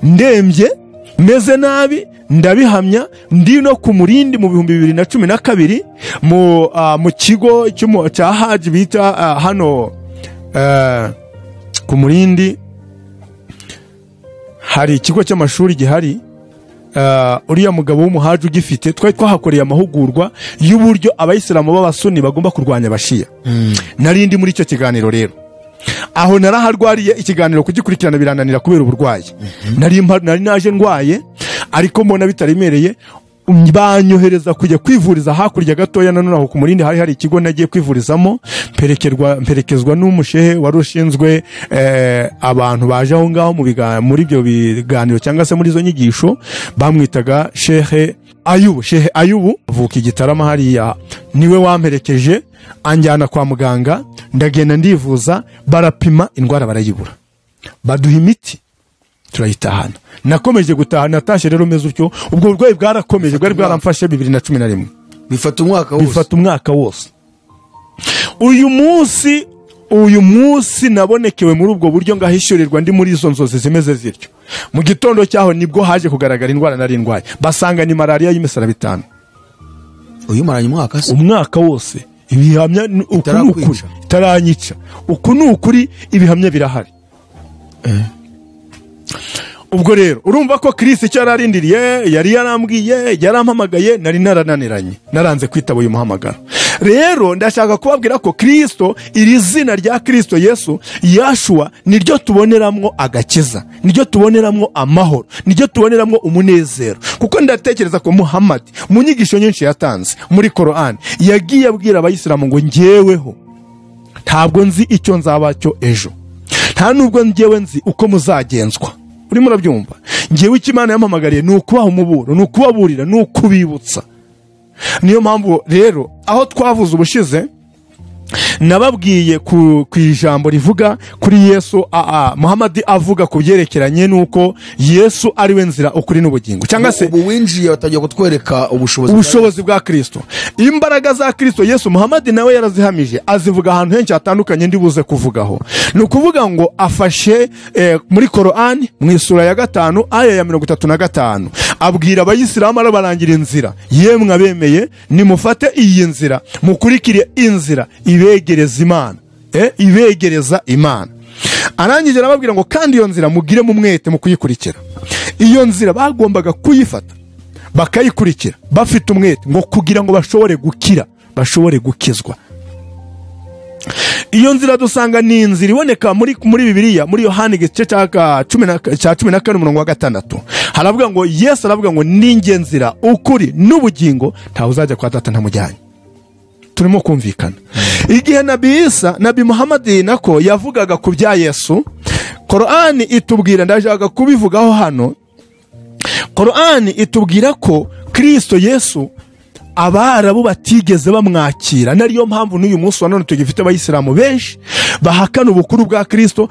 ndembye meze nabi, ndabihamya. Ndi no ku Murindi mu 2012 mu kigo cya Haji bita hano ku Murindi, hari ikigo cy'amashuri gihari. Uriya mugabo w'umuhaji ugifite, twari twahakoreye amahugurwa y'uburyo abayisilamu b'abasuni bagomba kurwanya abashiya. Nari ndi muri icyo kiganiro rero. Aho naraharwariye, ikiganiro kugikurikirana birananira kubera uburwayi. Nari naje ndwaye ariko mbona bitaremereye, banyohereza kujya kwivuriza hakurya gatoya. Nanone aho ku Murindi hari ikigo nagiye kwivurizamo, mperekezwa n'umushehe wari ushinzwe abantu baje aho ngaho muri ibyo biganiro cyangwa se muri izo nyigisho, bamwitaga Shehe Ayubu. Shehe Ayubu avuka Igitarama hariya, niwe wamperekeje anjyana kwa muganga. Ndagenda ndivuza, barapima indwara barayibura, baduha imiti turayitahana. Nakomeje gutaha, natashye rero meze utyo. Ubwo burwayi bwarakomeje, bwari bwaramfashe 2011.
Bifata umwaka wose.
Bifata umwaka wose. Uyu munsi nabonekewe muri ubwo buryo ngahishurirwa ndi muri izo nzozi zimeze zityo. Mu gitondo cyaho nibwo haje kugaragara indwara nari ndwaye, basanga ni malaria y'imisaraba 5.
Uyu maranye umwaka se?
Umwaka wose. Ibihamya uku n'ukuri itaranyica, uku n'ukuri ibihamya birahari. Ubwo rero urumva ko Kristo icyo yararindiriye, yari yarambwiye, yarampamagaye, nari narananiranye, naranze kwitaba uyu muhamagaro. Rero ndashaka kubabwira ko Kristo, iri zina rya Kristo Yesu Yashua, niryo tuboneramwo agakiza, niryo tuboneramwo amahoro, niryo tuboneramwo umunezero. Kuko ndatekereza ko Muhammad mu nyigisho nyinshi yatanze muri Qur'an yagiye abwira abayisilamu ngo njyeweho ntabwo nzi icyo nzaba cyo ejo, nta nubwo njyewe nzi uko muzagenzwa. Urimo urabyumva? Njyewe icyo Imana yampamagariye ni ukubaha umuburo, ni ukubaburira, ni ukubibutsa. Niyo mpamvu rero aho twavuze ubushize nababwiye ku ijambo rivuga kuri Yesu, Muhammad avuga ku byerekeranye nuko Yesu ari we nzira, ukuri n'ubugingo, cyangwa se
ubu winjiye batangiye kutwereka ubushobozi
bwa Kristo, imbaraga za Kristo Yesu. Muhammad nawe yarazihamije, azivuga ahantu henshi hatandukanye ndibuze kuvugaho. Ni ukuvuga ngo afashe muri Qur'an mu isura ya 5 aya ya 35 abwira abayisilamu arabarangira inzira, yemwe abemeye nimufate iyi nzira, mukurikire inzira ibegereza Imana. Ibegereza Imana. Arangije arababwira ngo kandi iyo nzira mugire mu mwete mu kuyikurikira. Iyo nzira bagombaga kuyifata bakayikurikira bafite umwete ngo kugira ngo bashobore gukira, bashobore gukizwa. Iyo nzira dusanga ni inzira iboneka muri Bibiliya, muri Yohana igice cya 14 umurongo wa 6. Haravuga ngo Yesu aravuga ngo ninjye nzira, ukuri n'ubugingo, ntawe uzajya kwa Data ntamujyanye. Turimo kumvikana. Igihe Nabi Isa, Nabi Muhammad nako yavugaga ku bya Yesu, Korani itubwira, ndashaka kubivugaho hano. Korani itubwira ko Kristo Yesu Abarabu batigeze bamwakira, nariyo mpamvu n'uyu munsi wa none tugifite abayisilamu benshi bahakana ubukuru bwa Kristo,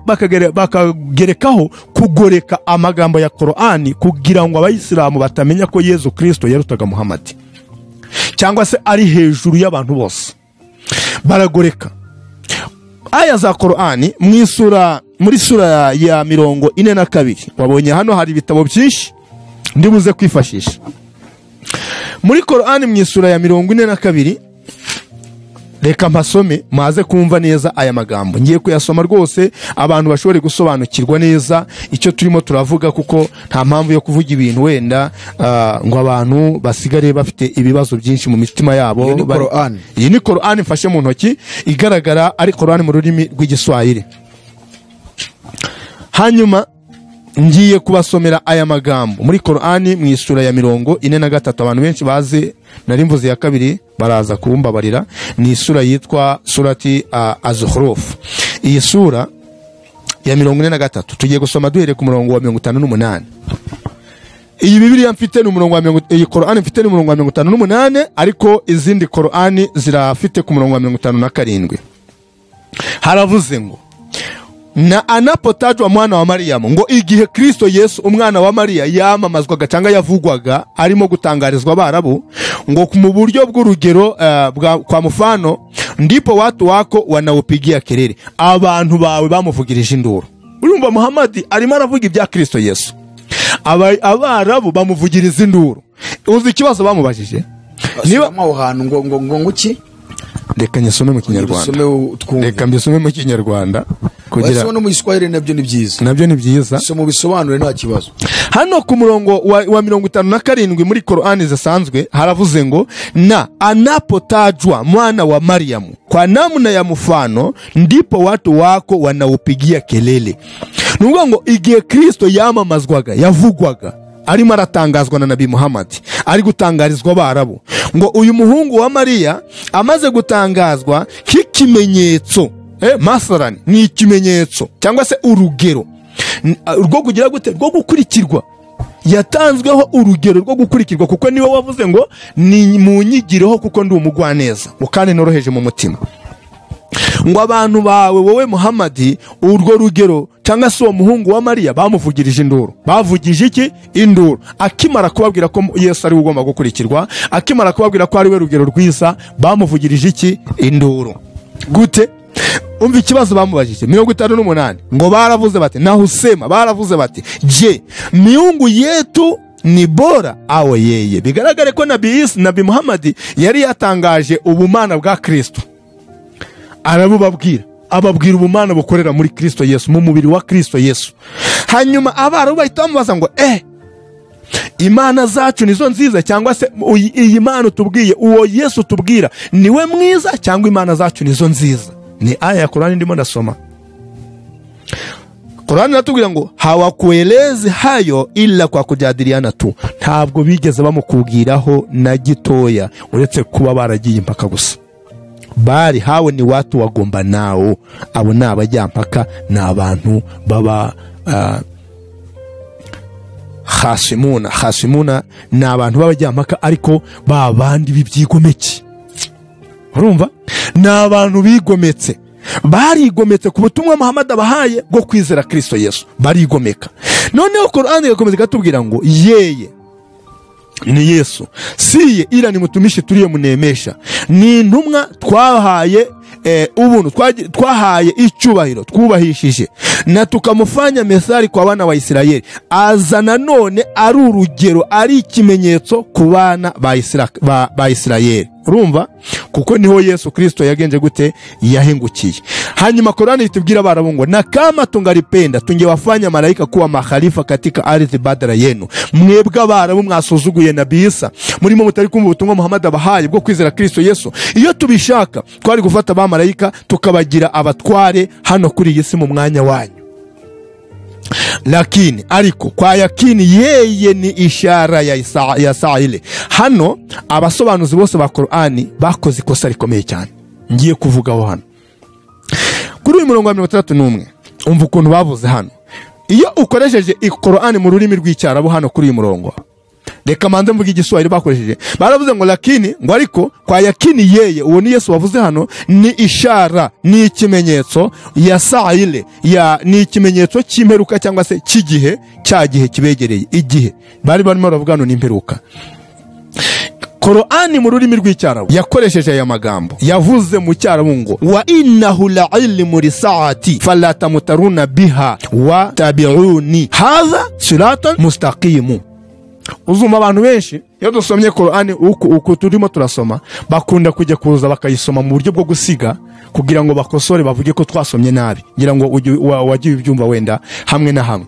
bakagerekaho kugoreka amagambo ya Korani kugira ngo abayisilamu batamenya ko Yesu Kristo yarutaga Muhammad cyangwa se ari hejuru y'abantu bose. Baragoreka aya za Korani muri sura ya 42. Wabonye hano hari ibitabo byinshi ndibuze kwifashisha. Muri Korani mu isura ya 42, reka mpasome maze kumva neza aya magambo. Ngiye kuyasoma rwose abantu bashobore gusobanukirwa neza icyo turimo turavuga, kuko nta mpamvu yo kuvuga ibintu wenda ngo abantu basigare bafite ibibazo byinshi mu mitima yabo. Iyi ni Korani mfashe mu ntoki, igaragara ari Korani mu rurimi rw'Igiswahili. Hanyuma ngiye kubasomera aya magambo muri Korani mu isura ya 43. Abantu benshi bazi nari mvuze ya kabiri baraza kumbabarira. Ni isura yitwa surati Az-Zukhruf. Iyi sura ya 43 tugiye gusoma duhere ku murongo wa 58. Iyi Bibiliya mfite ni umurongo wa iyi Korani mfite ni umurongo wa 58, ariko izindi Korani zirafite ku murongo wa 57. Haravuze ngo na anapotajwa mwana wa Mariyamu, ngo igihe Kristo Yesu umwana wa Mariya yamamazwaga cyangwa yavugwaga arimo gutangarizwa Abarabu, ngo mu buryo bw'urugero kwa mfano, ndipo watu wako wanaupigia kelele, abantu bawe bamuvugirije induru. Urumva Muhammad arimo aravuga ibya Kristo Yesu, Abarabu bamuvugiriza induru. Uzi ikibazo bamubajije?
Niba aho hantu ngo ngo ngo nguki?
Reka nyisome mu Kinyarwanda. Reka mbisome mu Kinyarwanda
kugira ngo no mu Giswahili nabyo ni byiza.
Nabyo ni byiza.
So mu bisobanure nta kibazo.
Hano ku murongo wa 57 muri Korani zisanzwe haravuze ngo na anapotajwa mwana wa Mariamu kwa namna ya mfano, ndipo watu wako wanaupigia kelele. Nukuvuga ngo igihe Kristo yamamazwaga, yavugwaga, arimo aratangazwa na Nabi Muhammad, ari gutangarizwa Abarabu, ngo uyu muhungu wa Mariya amaze gutangazwa nk'ikimenyetso, masalan ni ikimenyetso cyangwa se urugero rwo kugira gute, rwo gukurikirwa. Yatanzweho urugero rwo gukurikirwa kuko niwe wavuze ngo ni munyigireho kuko ndi umugwaneza kandi noroheje mu mutima. Ngo abantu bawe wowe Muhammad, urwo rugero cyangwa se uwo muhungu wa Mariya bamuvugirije induru. Bavugije iki? Induru. Akimara kubabwira ko Yesu ari ugomba gukurikirwa, akimara kubabwira ko ari we rugero rwiza, bamuvugirije iki? Induru. Gute? Umva ikibazo bamubajije 58, ngo baravuze bati nahusema, baravuze bati je, miungu yetu ni bora awo yeye? Bigaragare ko Nabi Isa, Nabi Muhammad yari yatangaje ubumana bwa Kristo, arabubabwira, ababwira ubumana bukorera muri Kristo Yesu, mu mubiri wa Kristo Yesu. Hanyuma Abarabu bahita bamubaza ngo Imana zacu nizo nziza, cyangwa se iyi Mana utubwiye, uwo Yesu tubwira niwe mwiza, cyangwa Imana zacu nizo nziza? Ni aya ya Korani ndimo ndasoma. Korani natubwira ngo hawakuelezi hayo ila kwa kujadiliana tu. Ntabwo bigeze bamukubwiraho na gitoya, uretse kuba baragiye impaka gusa. Bari hawe ni watu wagomba nao, abo ni abajyampaka, ni abantu baba hasimuna. Hasimuna ni abantu b'abajyampaka, ariko babandi b'ibyigomeke. Urumva? Ni abantu bigometse, barigometse ku butumwa Muhammad abahaye bwo kwizera Kristo Yesu, barigomeka. Noneho Korani igakomeza ikatubwira ngo yeye ni Yesu, siye ila ni mutumishi turiye munemesha, ni intumwa twahaye ubuntu, twahaye icyubahiro, twubahishije, na tukamufanya mesari kwa bana wa Isirayeli, aza nanone ari urugero, ari ikimenyetso ku bana ba Isirayeli. Urumva, kuko niho Yesu Kristo yagenje gute, yahingukiye. Hanyuma Korani itubwira Abarabu ngo na kama tungalipenda tungewafanya malaika kuwa makhalifa katika ardhi badala yenu. Mwebwe Abarabu mwasuzuguye Nabii Isa, murimo mutari kumva ubutumwa Muhammad abahaye bwo kwizera Kristo Yesu. Iyo tubishaka twari gufata abamarayika tukabagira abatware hano kuri iyi si mu mwanya wanyu. Lakini ariko kwa yakini yeye ni ishara ya saa ile. Hano abasobanuzi bose ba Korani bakoze ikosa rikomeye cyane ngiye kuvugaho hano kuri uyu murongo wa 31. Umva ukuntu bavuze hano. Iyo ukoresheje Korani mu rurimi rw'Icyarabu hano kuri uyu murongo, reka manze mvuge Igiswahili bakoresheje. Baravuze ngo lakini, ngo ariko kwa yakini yeye, uwo ni Yesu wavuze hano, ni ishara, ni ikimenyetso ya saa ile, ya ni ikimenyetso cy'imperuka cyangwa se cy'igihe, cya gihe kibegereye, igihe bari barimo baravuga hano ni imperuka. Korani mu rurimi rw'Icyarabu yakoresheje aya magambo, yavuze mu Cyarabu ngo wa innahu la'ilmu lisaati fala tamtaruna biha wa tabi'uni hadha siratan mustaqimu. Uzumva abantu benshi iyo dusomye Korani uku turimo turasoma, bakunda kujya kuza bakayisoma mu buryo bwo gusiga kugira ngo bakosore bavuge ko twasomye nabi, ngira ngo wagiye ubyumva wenda hamwe na hamwe.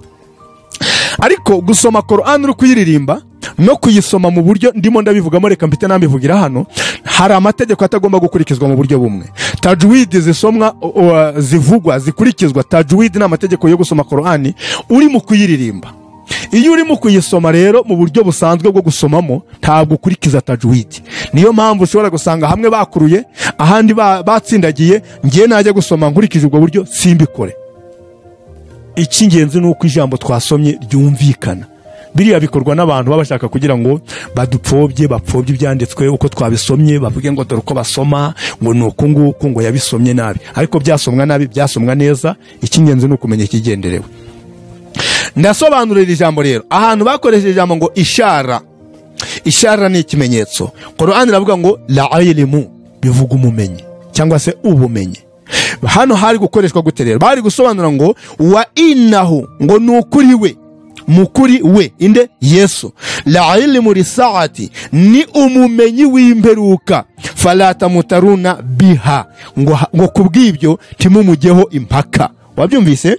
Ariko gusoma Korani uri kuyiririmba no kuyisoma mu buryo ndimo ndabivugamo, reka mpite nambivugira hano, hari amategeko atagomba gukurikizwa mu buryo bumwe. Tajwid zisomwa, zivugwa, zikurikizwa. Tajwid ni amategeko yo gusoma Korani uri mu kuyiririmba. Iyo urimo kuyisoma rero mu buryo busanzwe bwo gusomamo, ntabwo ukurikiza tajwid. Niyo mpamvu ushobora gusanga hamwe bakuruye, ahandi batsindagiye. Ngiye najya gusoma nkurikije ubwo buryo simbikore. Icy'ingenzi ni uko ijambo twasomye ryumvikana. Biriya bikorwa n'abantu babashaka kugira ngo badupfobye, bapfobye ibyanditswe uko twabisomye, bavuge ngo dore uko basoma, ngo ni uku nguku, ngo yabisomye nabi. Ariko byasomwa nabi, byasomwa neza, icy'ingenzi ni ukumenya ikigenderewe. Ndasobanurira ijambo rero ahantu bakoresheje ijambo ngo ishara. Ishara ni ikimenyetso. Korani iravuga ngo la'ilmu, bivuga umumenyi cyangwa se ubumenyi. Hano hari gukoreshwa gute rero? Bari gusobanura ngo wa innahu, ngo ni ukuri we, mukuri we inde Yesu, la'ilmu lisaati, ni umumenyi w'imperuka, fala tamutaruna biha, ngo kubw'ibyo timumugeho impaka. Wabyumvise?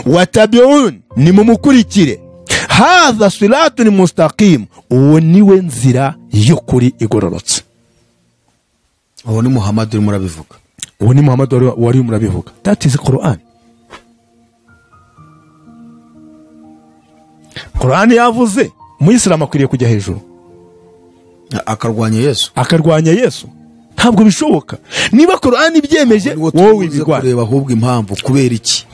Watabi'un, ni mumukurikire, hadha siratun mustaqim, uwo niwe nzira y'ukuri igororotse.
Uwo ni Muhammad urimo urabivuga.
Uwo ni Muhammad wari murabivuga. That is Quran. Quran yavuze Umuyisilamu akwiriye kujya hejuru
akarwanya Yesu,
akarwanya Yesu. Ntabwo bishoboka. Niba Korani ibyemeje wowe ibigwa.
Kureba ahubwo impamvu kubera iki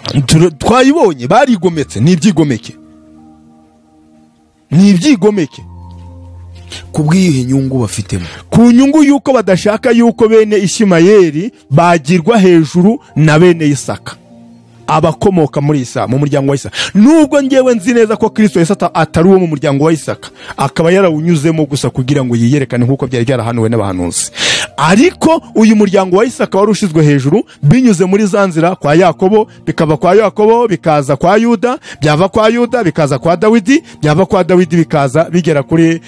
twayibonye, barigometse, ni ibyigomeke, ni ibyigomeke
kubwiye inyungu bafitemo,
ku nyungu yuko badashaka yuko bene Ishimayeli bagirwa hejuru na bene Isaka, abakomoka muri Isa, mu muryango wa Isaka. Nubwo ngewe nzi neza ko Kristo Yesu atari uwo mu muryango wa Isaka, akaba yarawunyuzemo gusa kugira ngo yiyerekane nkuko byari byarahanuwe n'abahanuzi. Ariko uyu muryango wa Isaka wari ushizwe hejuru binyuze muri za nzira kwa Yakobo, bikava kwa Yakobo bikaza kwa Yuda, byava kwa Yuda bikaza kwa Dawidi, byava kwa Dawidi bikaza bigera kuri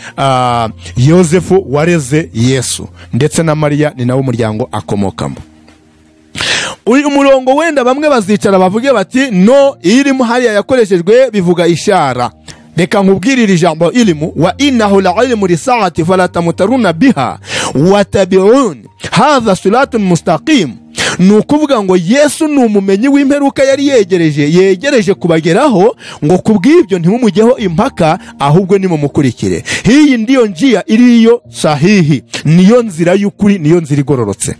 Yosefu wareze Yesu, ndetse na Mariya ni nawo muryango akomokamo. Uyu murongo wenda bamwe bazicara bavuge bati no, irimu hariya yakoreshejwe bivuga ishara. Reka nkubwirire ijambo ilimu, wa innahu la'ilmu lisaati fala tamutaruna biha watabi'un hadha siratun mustaqim. Ni ukuvuga ngo Yesu ni umumenyi w'imperuka yari yegereje kubageraho, ngo kubw'ibyo ntimumugeho impaka, ahubwo nimumukurikire. Iyi ndiyo njia iriyo sahihi, niyo nzira y'ukuri, niyo nzira igororotse.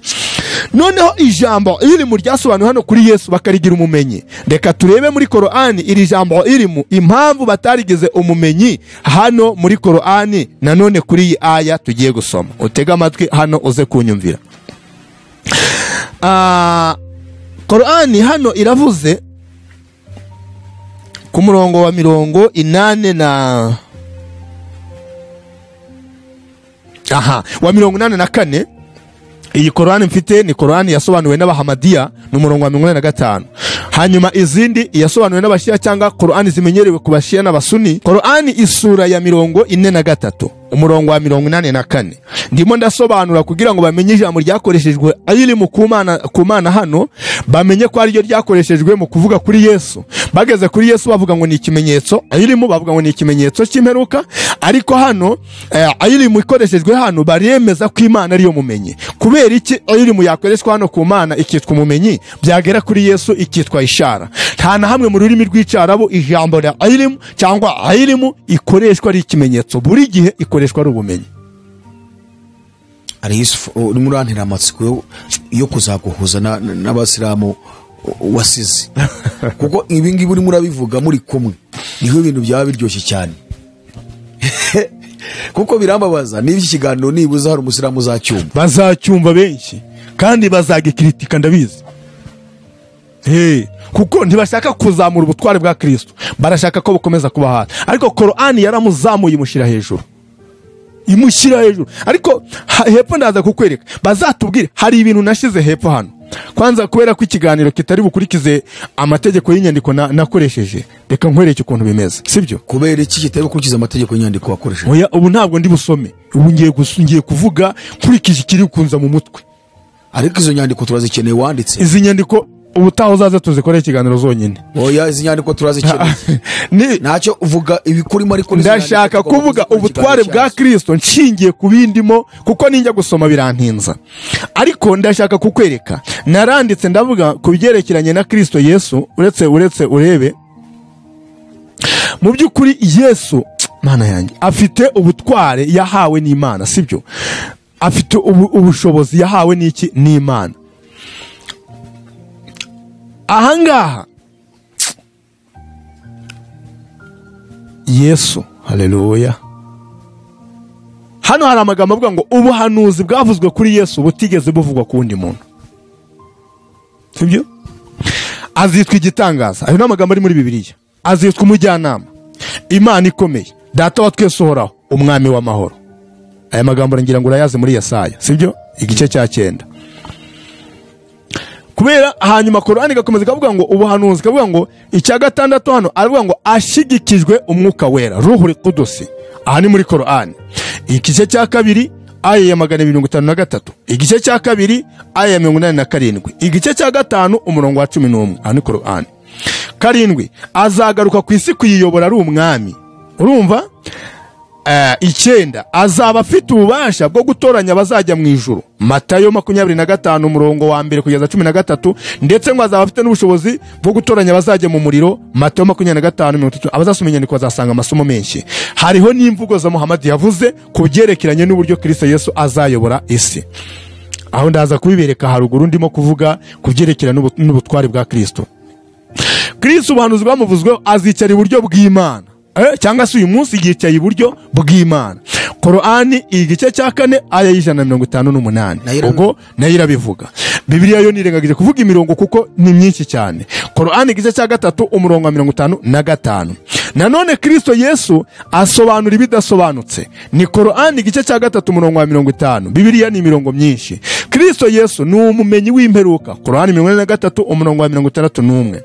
Noneho ijambo ilimu ryasobanuwe hano kuri Yesu bakarigira umumenyi. Reka turebe muri Korani iri jambo ilimu, impamvu batarigize umumenyi hano muri Korani. Nanone kuri iyi aya tugiye gusoma, utega amatwi hano uze kunyumvira. Korani hano iravuze ku murongo wa 80 na wa 84. Iyi Korani mfite ni Korani yasobanuwe n'Abahamadia, ni umurongo wa 85. Hanyuma izindi yasobanuwe n'Abashia cyangwa Korani zimenyerewe ku Bashia n'Abasuni. Korani isura ya 43 umurongo wa 84. Ndimo ndasobanura kugira ngo bamenye ijambo ryakoreshejwe ayirimu ku Mana hano, bamenye ko ari ryo ryakoreshejwe mu kuvuga kuri Yesu. Bageze kuri Yesu bavuga ngo ni ikimenyetso ayirimu, bavuga ngo ni ikimenyetso cy'imperuka, ariko hano ayirimu ikoreshejwe hano baremeza ko Imana ariyo mumenyi. Kubera iki ayirimu yakoreshwa hano ku Mana ikitwa umumenyi, byagera kuri Yesu ikitwa ishara? Nta na hamwe mu rurimi rw'Icyarabu ijambo rya ayirimu cyangwa ayirimu ikoreshwa ari ikimenyetso, buri gihe ikoreshwa ari ubumenyi.
Ari Yusufu urimo urantera amatsiko yo kuzaguhuza n'abasilamu wasize, kuko ibi ngibi urimo urabivuga muri kumwe niho ibintu byaba biryoshye cyane. Kuko birambabaza niba iki kiganiro nibuza hari umusilamu uzacyumva,
bazacyumva benshi kandi bazagikritika, ndabizi. Kuko ntibashaka kuzamura ubutware bwa Kristo, barashaka ko bukomeza kuba hasi. Ariko Korani yaramuzamuye imushyira hejuru, imushyira hejuru. Ariko hepfo ndaza kukwereka, bazatubwire hari ibintu nashize hepfo hano. Kwanza kubera ko ikiganiro kitari bukurikize amategeko y'inyandiko nakoresheje, reka nkwereke ukuntu bimeze, sibyo?
Kubera iki kitari bukurikize amategeko y'inyandiko wakoresheje?
Oya, ubu ntabwo ndi busome, ubu ngiye kuvuga nkurikije ikiri kunza mu mutwe.
Ariko izo nyandiko turazikeneye wanditse.
Izi nyandiko ubutaho uzaze tuzikoreye ikiganiro zonyine.
Oya, izi nyandiko turazikeneye. Ntacyo uvuga ibikurimo, ariko
ndashaka kuvuga ubutware bwa Kristo nshingiye kubindimo, kuko ninjya gusoma birantinza. Ariko ndashaka kukwereka, naranditse ndavuga ku byerekeranye na Kristo Yesu. Uretse urebe mu by'ukuri Yesu Mana yanjye afite ubutware yahawe n'Imana, sibyo? Afite ubushobozi yahawe n'iki? N'Imana. Ahangaha Yesu, haleluya. Hano hari amagambo avuga ngo ubuhanuzi bwavuzwe kuri Yesu butigeze buvugwa ku wundi muntu, sibyo? Azitwa igitangaza. Ayo ni amagambo ari muri Bibiliya. Azitwa umujyanama, Imana ikomeye, Data wa twese uhoraho, umwami w'amahoro. Aya magambo ngira ngo urayazi muri Yesaya, sibyo? Igice cya 9. Kubera hanyuma Korani igakomeza ikavuga ngo ubuhanuzi, ikavuga ngo icya gatandatu hano aravuga ngo ashigikijwe umwuka wera, Ruhul Qudusi. Aha ni muri Korani igice cya 2 aya ya 253, igice cya 2 aya ya 87, igice cya 5 umurongo wa 11. Aha ni Korani. 7 azagaruka ku isi kuyiyobora ari umwami. Urumva? 9 azaba afite ububasha bwo gutoranya abazajya mu ijuru, Matayo 25 umurongo wa 1 kugeza 13, ndetse ngo azaba afite n'ubushobozi bwo gutoranya abazajya mu muriro, Matayo 25:30. Abazasoma inyandiko bazasanga amasomo menshi. Hariho n'imvugo za Muhammad yavuze ku byerekeranye n'uburyo Kristo Yesu azayobora isi. Aho ndaza kubibereka haruguru ndimo kuvuga ku byerekeranye n'ubutwari bwa Kristo. Kristo ubuhanuzi bwamuvuzweho azicara iburyo bw'Imana, cyangwa se uyu munsi yicaye iburyo bw'Imana. Korani igice cya 4 aya 158, ubwo nayo irabivuga. Bibiliya yo nirengagije kuvuga imirongo kuko ni myinshi cyane. Korani igice cya 3 umurongo wa 55. Nanone Kristo Yesu asobanura ibidasobanutse. Ni Korani igice cya 3 umurongo wa 50. Bibiliya ni imirongo myinshi. Kristo Yesu ni umumenyi w'imperuka. Korani 43 umurongo wa 61.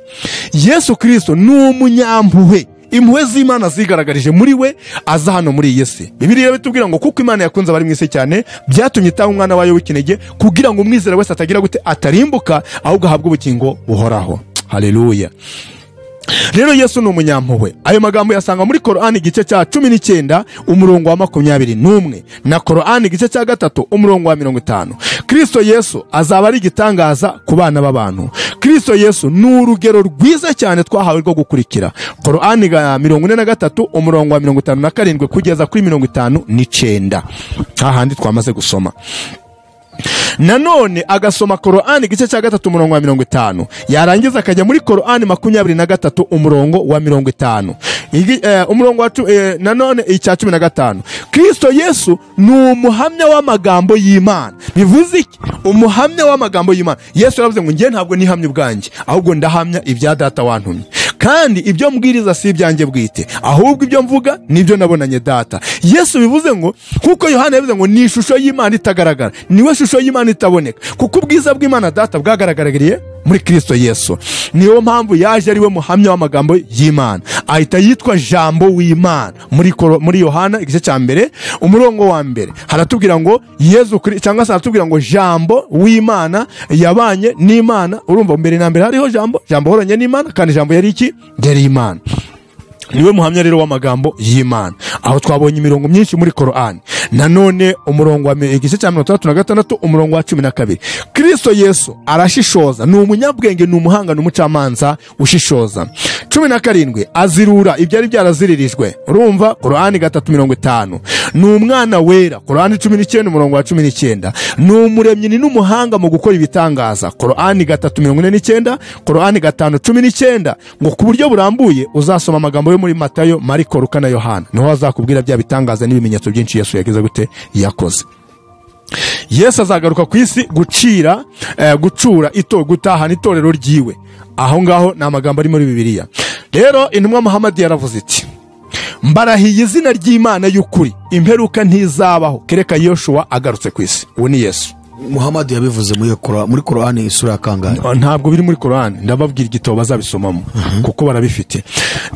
Yesu Kristo ni umunyampuhwe. Impuhwe z'Imana zigaragarije muri we aza hano muri iyi si. Bibiliya bitubwira ngo kuko Imana yakunze abari mu isi cyane, byatumye itanga umwana wayo w'ikinege kugira ngo umwizera wese atagira gute, atarimbuka, ahubwo ahabwe ubugingo buhoraho. Haleluya. Rero Yesu ni umunyampuhwe. Ayo magambo yasanga muri Korani igice cya 19 umurongo wa 21 na Korani igice cya 3 umurongo wa 50. Kristo Yesu azaba ari igitangaza ku bana b'abantu. Kristo Yesu ni urugero rwiza cyane twahawe rwo gukurikira. Korani 43 umurongo wa 57 kugeza kuri 59, hahandi twamaze gusoma. Nanone agasoma Korani igice cya 3 umurongo wa 50, yarangiza akajya muri Korani 23 umurongo wa 50, umurongo wa nanone icya 15. Kristo Yesu ni umuhamya w'amagambo y'Imana. Bivuze iki? Umuhamya w'amagambo y'Imana. Yesu yaravuze ngo njye ntabwo nihamya ubwanjye, ahubwo ndahamya ibya Data wantumye. Kandi ibyo mbwiriza si ibyanjye bwite, ahubwo ibyo mvuga nibyo nabonanye Data. Yesu bivuze ngo kuko Yohana yavuze ngo ni ishusho y'Imana itagaragara, niwe shusho y'Imana itaboneka, kuko ubwiza bw'Imana Data bwagaragaririye muri Kristo Yesu. Niyo mpamvu yaje ari we muhamya w'amagambo y'Imana, ahita yitwa Jambo w'Imana. Muri Yohana igice cya mbere umurongo wa mbere haratubwira ngo Yesu cyangwa se haratubwira ngo Jambo w'Imana yabanye n'Imana. Urumva mbere na mbere hariho Jambo, Jambo horanye n'Imana, kandi Jambo yari iki? Yari Imana. Niwe muhamya rero w'amagambo y'Imana. Aho twabonye imirongo myinshi muri Korani. Nanone umurongo wa igice cya 66 umurongo wa 12, Kristo Yesu arashishoza, ni umunyabwenge, ni umuhanga, ni umucamanza ushishoza. 17 azirura ibyari byaraziririjwe. Urumva Korani 3:50. Ni umwana wera, Korani 19 umurongo wa 19. Ni umuremyi, ni n'umuhanga mu gukora ibitangaza, Korani 3:49, Korani 5:19. Ngo ku buryo burambuye uzasoma amagambo yo muri Matayo, Mariko, Luka na Yohana, niho azakubwira bya bitangaza n'ibimenyetso byinshi Yesu yagize gute yakoze. Yesu azagaruka ku isi gucira, gucura gutahana itorero ryiwe. Aho ngaho ni amagambo ari muri Bibiliya. Rero intumwa Muhammad yaravuze iti mbarahiye izina ry'Imana y'ukuri, imperuka ntizabaho kereka Yoshua agarutse ku isi. Uwo ni Yesu.
Muhammad yabivuze muri Korani isura ya kangahe?
Ntabwo biri muri Korani, ndababwira igitabo bazabisomamo kuko barabifite.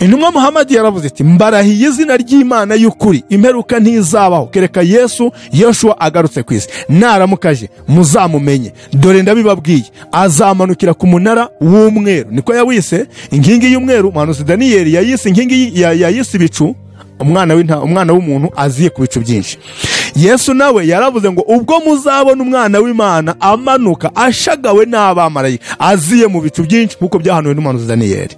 Intumwa Muhammad yaravuze iti mbarahiye izina ry'Imana y'ukuri, imperuka ntizabaho kereka Yesu Yoshua agarutse ku isi. Naramukaje muzamumenye, dore ndabibabwiye, azamanukira ku munara w'umweru. Niko yawise inkingi y'umweru. Umuhanuzi Daniyeli yayise inkingi yayise ibicu, umwana w'umuntu aziye ku bicu byinshi. Yesu nawe yaravuze ngo ubwo muzabona umwana w'Imana amanuka ashagawe n'abamarayika aziye mu bicu byinshi, nkuko byahanuwe n'umuhanuzi Daniyeli.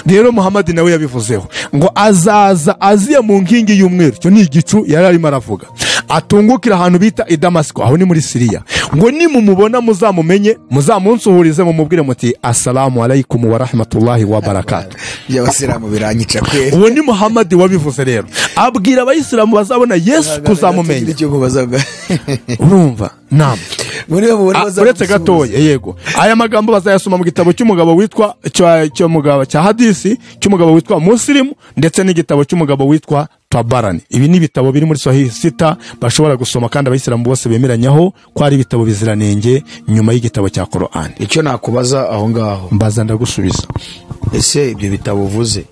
Rero Muhammad nawe yabivuzeho ngo azaza aziye mu nkingi y'umweru. Cyo ni igicu yari arimo aravuga. Atungukira ahantu bita i Damasiko, aho ni muri Siriya. Ngo nimumubona muzamumenye, muzamunsuhurize, mumubwire muti assalamu alaikum wa rahmatullahi wa barakatuh.
Y'abasilamu biranyica kweri.
Uwo ni Muhammad wabivuze rero. Abwira abayisilamu bazabona Yesu kuzamumenya. Urumva? Naam. Uretse gatoya, yego. Aya magambo bazayasoma mu gitabo cy'umugabo witwa cy'umugabo cya hadisi cy'umugabo witwa Muslim, ndetse n'igitabo cy'umugabo witwa Tabarani. Ibi ni ibitabo biri muri Sahih Sita bashobora gusoma, kandi abayisilamu bose bemeranyaho ko ari ibitabo biziranenge nyuma y'igitabo cya Korani.
Icyo nakubaza aho ngaho,
mbaza ndagusubiza.
Ese ibyo bitabo uvuze,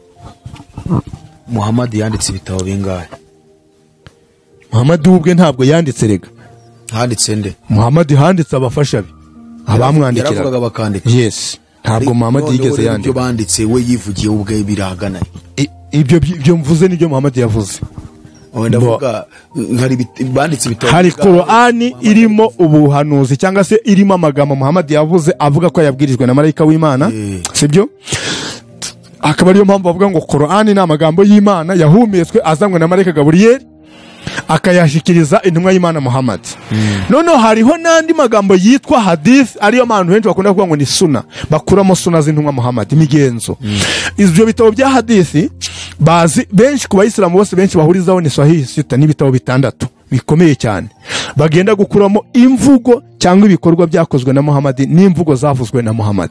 Muhammad yanditse ibitabo bingahe?
Muhammad ubwe ntabwo yanditse rega.
Handitse nde?
Muhammad handitse abafasha be, abamwandikira.
Yaravugaga bakandika.
Yes. Ntabwo Muhammad yigeze yandika.
Ibyo banditse we yivugiye ubwe birahagana.
Ibyo mvuze nibyo Muhammad yavuze.
Ndavuga hari banditse ibitabo.
Hari Korani irimo ubuhanuzi cyangwa se irimo amagambo Muhammad yavuze avuga ko yabwirijwe na marayika w'Imana, sibyo? Akaba ariyo mpamvu bavuga ngo Korani ni amagambo y'Imana yahumetswe azanywe na marayika Gaburiyeli akayashikiriza intumwa y'Imana Muhammad. Noneho hariho n'andi magambo yitwa hadith, ariyo abantu benshi bakunda kuvuga ngo ni suna, bakuramo suna z'intumwa Muhammad, imigenzo. Ibyo bitabo bya hadithi bazi benshi ku bayisilamu bose benshi bahurizaho ni Sahih Sita, n'ibitabo bitandatu bikomeye cyane bagenda gukuramo imvugo cyangwa ibikorwa byakozwe na Muhammad n'imvugo zavuzwe na Muhammad.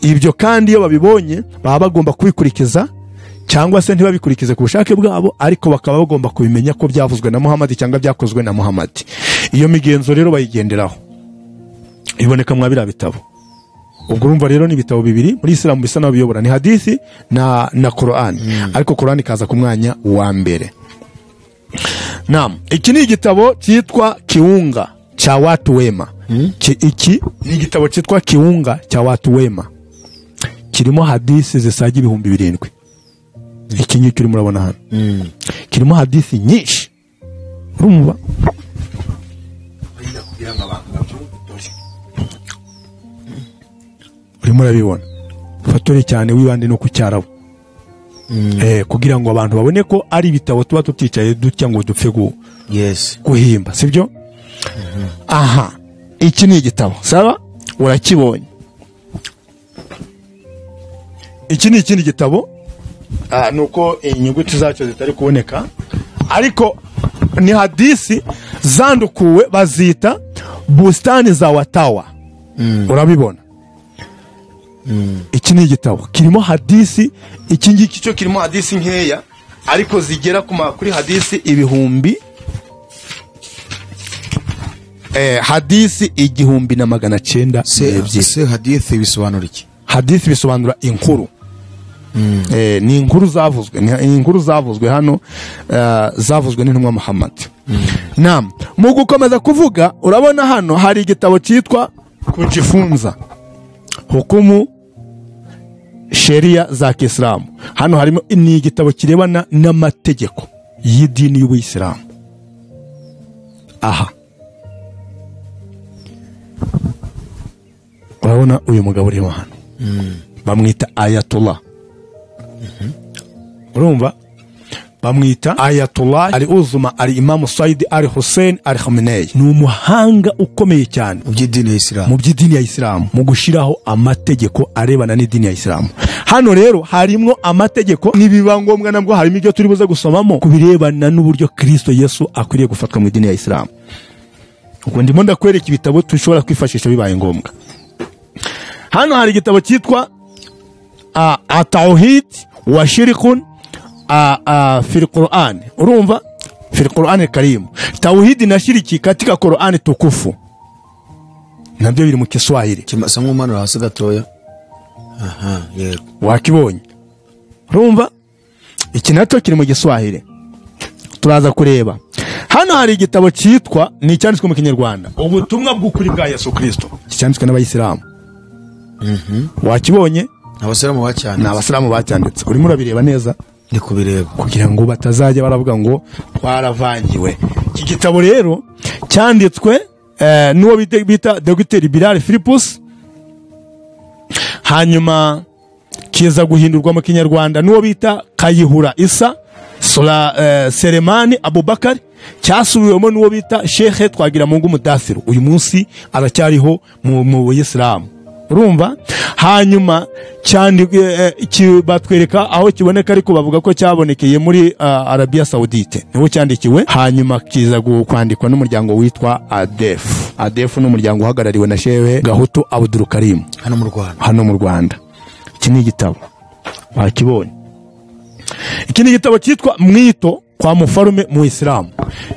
Ibyo kandi iyo babibonye baba bagomba kubikurikiza cyangwa se ntibabikurikize ku bushake bwabo, ariko bakaba bagomba kubimenya ko byavuzwe na Muhammad cyangwa byakozwe na Muhammad. Iyo migenzo rero bayigenderaho, iboneka mwa biriya bitabo. Ubwo urumva rero ni ibitabo bibiri muri Islam bisa naho biyobora, ni hadithi na Korani. Ariko Korani kaza ku mwanya wa mbere. Naam, iki ni igitabo cyitwa Kiunga cha watu wema. Iki ni igitabo cyitwa Kiunga cha watu wema, kirimo hadisi zisaga 7000. Iki ngiki urimo urabona hano kirimo hadisi nyinshi. Urumva? Urimo urabibona. Fatore cyane wibande no ku cyarabu. Kugira ngo abantu babone ko ari ibitabo tuba tuticaye dutya ngo dupfe guhimba, sibyo? Aha, iki ni igitabo. Sawa? Urakibonye. Iki ni ikindi gitabo. Nuko inyuguti zacyo zitari kuboneka, ariko ni hadisi zandukuwe bazita bustani za watawa. Urabibona? Iki ni igitabo kirimo hadisi, iki ngiki cyo kirimo hadisi nkeya ariko zigera kuri hadisi 1000 Hadisi 1902.
Se hadithi bisobanura iki?
Hadisi bisobanura inkuru. Ni inkuru zavuzwe, ni inkuru zavuzwe hano, zavuzwe n'intumwa Muhammad. Naam, mu gukomeza kuvuga urabona hano hari igitabo cyitwa Kujifunza Hukumu Sheria za Kiislamu. Hano harimo ni igitabo kirebana n'amategeko y'idini y'Ubuyisilamu. Aha urabona uyu mugabo uri hano bamwita Ayatollah. Urumva bamwita Ayatollah Ali Uzuma Ali Imam Said Ali Hussein Ali Khamenei. Ni umuhanga ukomeye cyane
mu by'idini ya Islam,
mu by'idini ya Islam, mu gushiraho amategeko arebana n'idini ya Islam. Hano rero harimo amategeko nibiba ngombwa nabwo harimo ibyo turi buze gusomamo kubirebana n'uburyo Kristo Yesu akwiriye gufatwa mu idini ya Islam. Ubwo ndimo ndakwereka ibitabo tushobora kwifashisha bibaye ngombwa. Hano hari igitabo cyitwa At-Tauhid wa Shirkun fil Qur'an. Urumva fil Qur'an al-Karim. Tauhid na shiriki katika Qur'an tukufu. Nabyo biri mu Kiswahili.
Kimasa nk'umanura hasi gatoya. Aha, yego.
Wakibonye. Urumva iki nacyo kiri mu Kiswahili. Turaza kureba. Hano hari igitabo cyitwa ni cyanditswe mu Kinyarwanda. Ubutumwa bw'ukuri bwa Yesu Kristo. Cyanditswe n'Abayisilamu. Wakibonye?
Abasilamu bacyanditse.
Ni abasilamu bacyanditse. Urimo urabireba neza?
Ndi kubireba.
Kugira ngo batazajya baravuga ngo twaravangiwe. Iki gitabo rero cyanditswe n'uwo bita Dr. Bilal Philippus, hanyuma kiza guhindurwa mu Kinyarwanda n'uwo bita Kayihura Isa Selemani Abubakar, cyasubiwemo n'uwo bita Sheikh Twagiramungu Mudathiru. Uyu munsi aracyariho mu Buyisilamu. Urumva? Hanyuma batwereka aho kiboneka, ariko bavuga ko cyabonekeye muri Arabia Saudite niho cyandikiwe. Hanyuma kiza kwandikwa n'umuryango witwa ADF. ADF ni umuryango uhagarariwe na Sheikh Gahutu Abdul Karim
hano mu Rwanda.
Hano mu Rwanda. Iki ni igitabo wakibonye. Iki ni igitabo cyitwa Mwito kwa Mufarume mu Islam.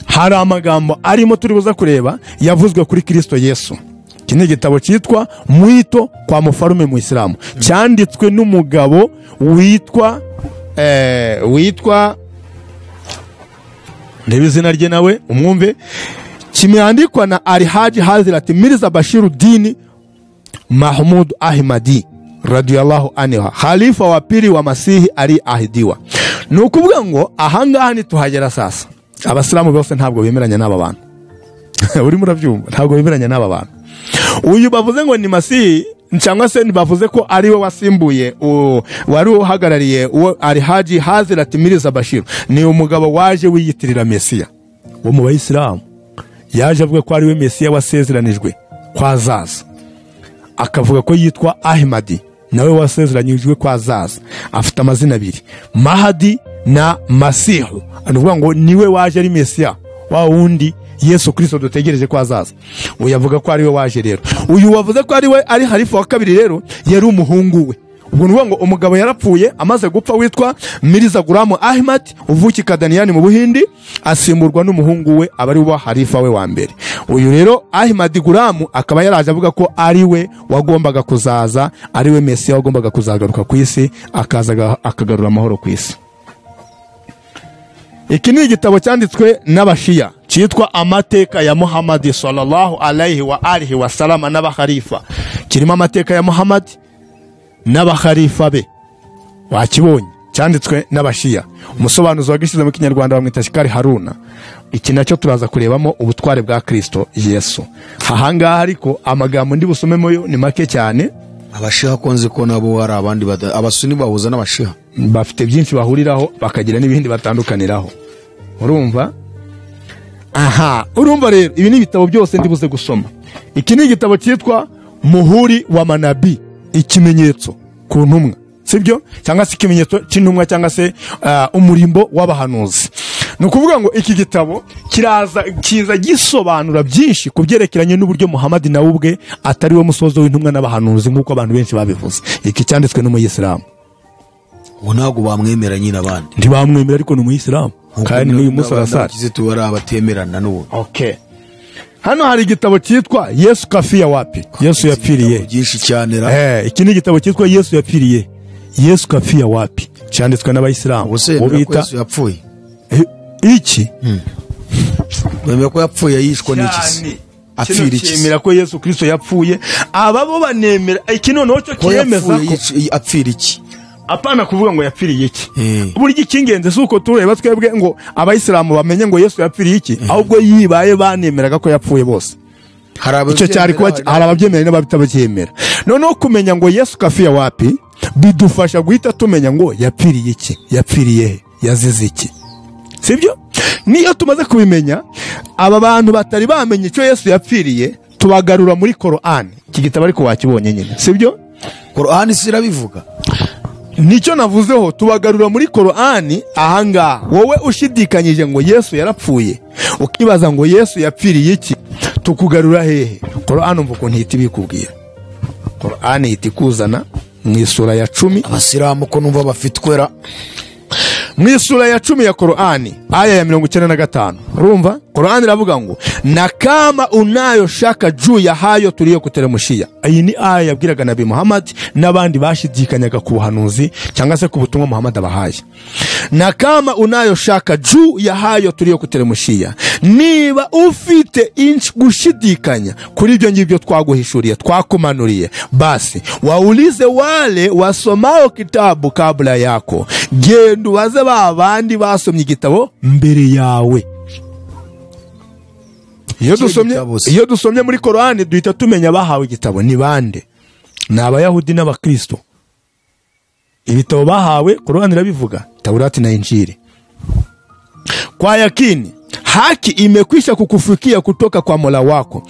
Hari amagambo arimo turi buza kureba yavuzwe kuri Kristo Yesu. Iki ni igitabo cyitwa Mwito kwa Mufarume mu Islam, cyanditswe n'umugabo witwa ndebe izina rye nawe umwumve. Kimeandikwa na Alhaji Hazrat Mirza Bashiruddin Mahmud Ahmadi radiyallahu anhu, khalifa wa pili wa Masihi aliahidiwa. Ni ukuvuga ngo ahangaha nituhagera sasa, abasilamu bose ntabwo bemeranya n'aba bantu. Urimo urabyumva? Ntabwo bemeranya n'aba bantu. Uyu bavuze ngo ni Masihi cyangwa se bavuze ko ari we wasimbuye wari uhagarariye uwo Alhaji Hazrat Mirza Bashir, ni umugabo waje wiyitirira Mesiya wo mu Bayisilamu. Yaje avuga ko ari we Mesiya wasezeranijwe kwa zaza, akavuga ko yitwa Ahmadi nawe wasezeranyijwe kwa zaza. Afite amazina abiri, Mahadi na Masihu. Anuvuga ngo niwe waje ari Mesiya wa wundi Yesu Kristo dutegereje ko azaza. Uyu avuga ko ari we waje rero. Uyu wavuze ko ari we ari halifa wa kabiri rero yari umuhungu we. Ubwo nuvuga ngo umugabo yarapfuye amaze gupfa witwa Mirza Ghulam Ahmad uvuki Kadaniyani mu Buhindi, asimburwa n'umuhungu we aba ari wa halifa we wa mbere. Uyu rero Ahmad Ghulam akaba yaraje avuga ko ari we wagombaga kuzaza, ari we Mesiya wagombaga kuzagaruka ku isi, akaza akagarura amahoro ku isi. Iki ni igitabo cyanditswe n'Abashia cyitwa Amateka ya Muhammad sallallahu alayhi wa alihi wa sallam n'abakhalifa. Kirimo amateka ya Muhammad n'abakhalifa be. Wakibonye? Cyanditswe n'Abashia. Umusobanuzi wagishyize mu Kinyarwanda bamwita Shikari Haruna. Iki nacyo turaza kurebamo ubutware bwa Kristo Yesu. Ahangaha ariko amagambo ndi busomemo yo ni make cyane.
Abashia konzi ko nabo ari abandi abasuni bahuza n'abashia
bafite byinshi bahuriraho bakagira n'ibindi batandukaniraho. Urumva? Aha, urumva rero ibi ni ibitabo byose ndibuze gusoma. Iki ni igitabo cyitwa Muhuri wa Manabi, ikimenyetso ku ntumwa, sibyo? Cyangwa se ikimenyetso cy'intumwa cyangwa se umurimbo w'abahanuzi. Ni ukuvuga ngo iki gitabo kiraza kiza gisobanura byinshi kubyerekeranye n'uburyo Muhammad nawe ubwe atari we musozo w'intumwa n'abahanuzi nk'uko abantu benshi babivuze. Iki cyanditswe n'umuyisilamu.
Ubu ntabwo bamwemera nyine abandi.
Ntibamwemera ariko ni umuyisilamu. Kandi n'uyu munsi arasara.
Kizitu bari abatemerana n'ubu.
Okay. Hano hari igitabo cyitwa Yesu kafia wapi, Yesu yapfiriye.
Byinshi cyane ra.
Iki ni igitabo cyitwa Yesu yapfiriye, Yesu kafia wapi, cyanditswe n'abayisilamu.
Ubwo Yesu yapfuye
iki?
Bemera ko yapfuye yishwe n'iki? Apfira iki?
Cyemera ko Yesu Kristo yapfuye. Aba bo banemera iki noneho cyo cyemeza
ko apfira iki?
Apana kuvuga ngo yapfiriye iki. Buri icy'ingenzi si uko tureba twebwe ngo abayisilamu bamenye ngo Yesu yapfiriye iki, ahubwo yibaye banemeraga ko yapfuye bose. Icyo cyari kuba hari ababyemera n'abatabyemera. Noneho kumenya ngo Yesu kafia wapi bidufasha guhita tumenya ngo yapfiriye iki, yapfiriye he, yazize iki. Sibyo? Niyo tumaze kubimenya, aba bantu batari bamenye icyo Yesu yapfiriye tubagarura muri Korani. Iki gitabo ariko wakibonye nyine, sibyo?
Korani sirabivuga.
Nicyo navuzeho, tubagarura muri Korani ahangaha. Wowe ushidikanyije ngo Yesu yarapfuye, ukibaza ngo Yesu yapfiriye iki, tukugarura hehe? Korani umva ukuntu ihita ibikubwira. Korani ihita ikuzana mu isura ya 10.
Abasilamu ko numva bafitwera.
Mu isura ya 10 ya Korani aya ya 95, urumva Korani iravuga ngo na kama unayo shaka juu ya hayo tuliyo kuteremushia. Iyi ni aya yabwiraga Nabi Muhammad n'abandi bashidikanyaga ku buhanuzi cyangwa se ku butumwa Muhammad abahaye. Na kama unayo shaka juu ya hayo tuliyo kuteremushia, niba ufite gushidikanya kuri ibyo ngibyo twaguhishuriye, twakumanuriye, basi waulize wale wasomao kitabu kabla yako, genda ubaze ba bandi basomye igitabo mbere yawe. Iyo dusomye muri Korani duhita tumenya bahawe igitabo ni bande. Ni Abayahudi n'Abakristo. Ibitabo bahawe Korani irabivuga, Taurati na Injili. Kwa yakini haki imekwisha kukufikia kutoka kwa Mola wako.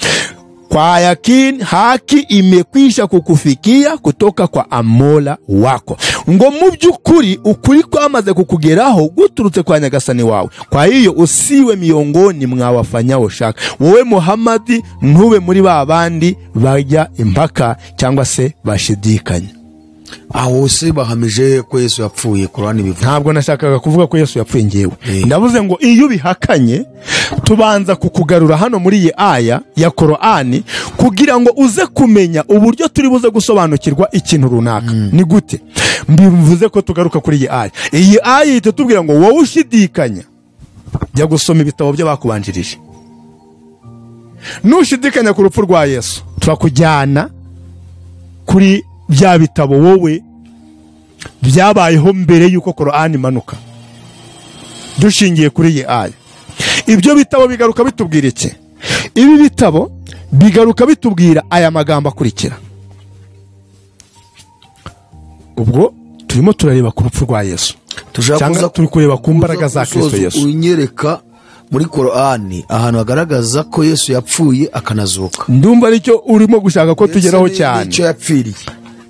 Kwa yakini haki imekwisha kukufikia kutoka kwa Mola wako. Ngo mu by'ukuri ukuri kwamaze kukugeraho guturutse kwa Nyagasani wawe. Kwa hiyo usiwe miongoni mwa wafanyao shaka. Wowe Muhammad ntube muri ba bandi bajya impaka cyangwa se bashidikanya.
Aho se bahamije ko Yesu yapfuye, Korani bivuga.
Ntabwo nashakaga kuvuga ko Yesu yapfuye ngewe. Ndavuze ngo iyo ubihakanye tubanza kukugarura hano muri iyi aya ya Korani kugira ngo uze kumenya uburyo turi buze gusobanukirwa ikintu runaka. Ni gute? Mbivuze ko tugaruka kuri iyi aya. Iyi aya itutubwira ngo wowe ushidikanya jya gusoma ibitabo by'abakubanjirije. Nushidikanya ku rupfu rwa Yesu, turakujyana kuri bya bitabo wowe byabayeho mbere yuko Korani imanuka, dushingiye kuri iyi aya. Ibyo bitabo bigaruka bitubwira iki? Ibi bitabo bigaruka bitubwira aya magambo akurikira. Ubwo turimo turareba ku rupfu rwa Yesu, cyangwa turi kureba ku mbaraga za Kristo Yesu.
Unyereka muri Korani ahantu hagaragaza ko Yesu yapfuye akanazuka.
Ndumva aricyo urimo gushaka ko tugeraho cyane.
Icyo yapfiriye.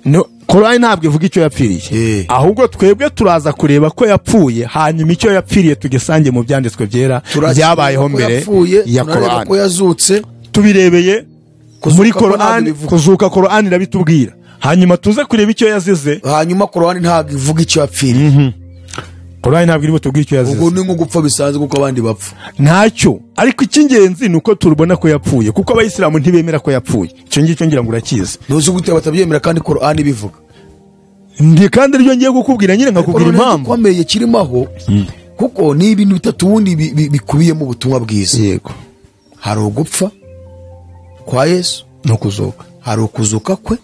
No, Korani ntabwo ivuga icyo yapfiriye. Ahubwo twebwe turaza kureba ko yapfuye, hanyuma icyo yapfiriye tugisange mu byanditswe byera byabayeho mbere ya Korani.
Ko yazutse
tubirebeye muri Korani, kuzuka Korani irabitubwira. Hanyuma tuze kureba icyo yazize.
Hanyuma Korani ntabwo ivuga icyo yapfiriye.
Korani ntabwo iri butubwire icyo yazize.
Ubwo ni nko gupfa bisanzwe kuko abandi bapfa.
Ntacyo, ariko icy'ingenzi ni uko turubona ko yapfuye, kuko abayisilamu ntibemera ko yapfuye. Icyo ngicyo ngira ngo urakizi.
Ntuzi gute batabyemera kandi Korani bivuga.
Ndi kandi ryo ngiye gukubwira nyine nkakubwira impamvu.
Ikomeye kirimo aho, kuko ni ibintu bitatu wundi bikubiyemo ubutumwa bwiza.
Yego.
Hari ugupfa kwa Yesu
no kuzuka.
Hari ukuzuka kwe,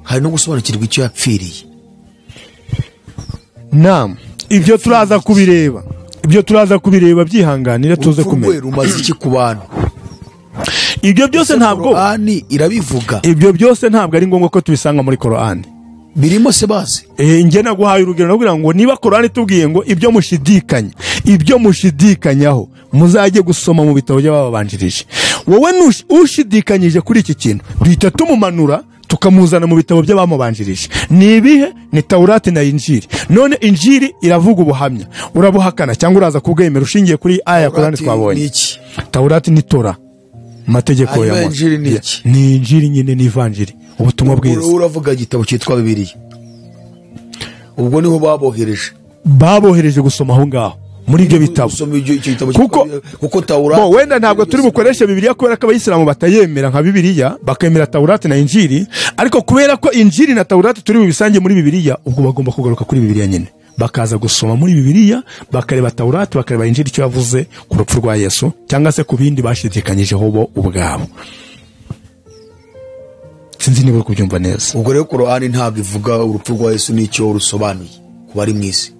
hari no gusobanukirwa icyo yapfiriye.
Naam. Ibyo turaza kubireba. Ibyo turaza kubireba byihanganire tuze kumenya.
Rumaze iki ku bantu?
Ibyo byose ntabwo
Korani irabivuga.
Ibyo byose ntabwo ari ngombwa ko tubisanga muri Korani.
Birimo se basi?
Nge naguhaye urugero nakugira ngo niba Korani tubwiye ngo ibyo mushidikanya, ibyo mushidikanyaho muzajye gusoma mu bitabo by'ababanjirije. Wowe ushidikanyije kuri iki kintu, duhita tumumanura tukamuzana mu bitabo by'abamubanjirije. Ni ibihe? Ni Taurati na Injili. None Injili iravuga ubuhamya, urabuhakana cyangwa uraza kubwemera ushingiye kuri aya ya Korani twabonye. Taurati ni Tora, amategeko ya
Mose.
Ni Injili nyine, ni Ivanjili, ubutumwa bwiza.
Uravuga igitabo cyitwa Bibiliya. Ubwo niho babohereje.
Babohereje gusoma aho ngaho Muri ibyo bitabo.
Kuko Taurati,
wenda ntabwo turi bukoreshe Bibiliya kubera ko abayisilamu batayemera nka Bibiliya, bakemera Taurati na Injili, ariko kubera ko Injili na Taurati turi bubisange muri Bibiliya, ubwo bagomba kugaruka kuri Bibiliya nyine, bakaza gusoma muri Bibiliya, bakareba Taurati, bakareba Injili icyo yavuze ku rupfu rwa Yesu cyangwa se ku bindi bashidikanyijeho bo ubwabo. Sinzi niba uri kubyumva neza.
Ubwo rero Korani ntabwo ivuga urupfu rwa Yesu n'icyo rusobanuye ku bari mu isi,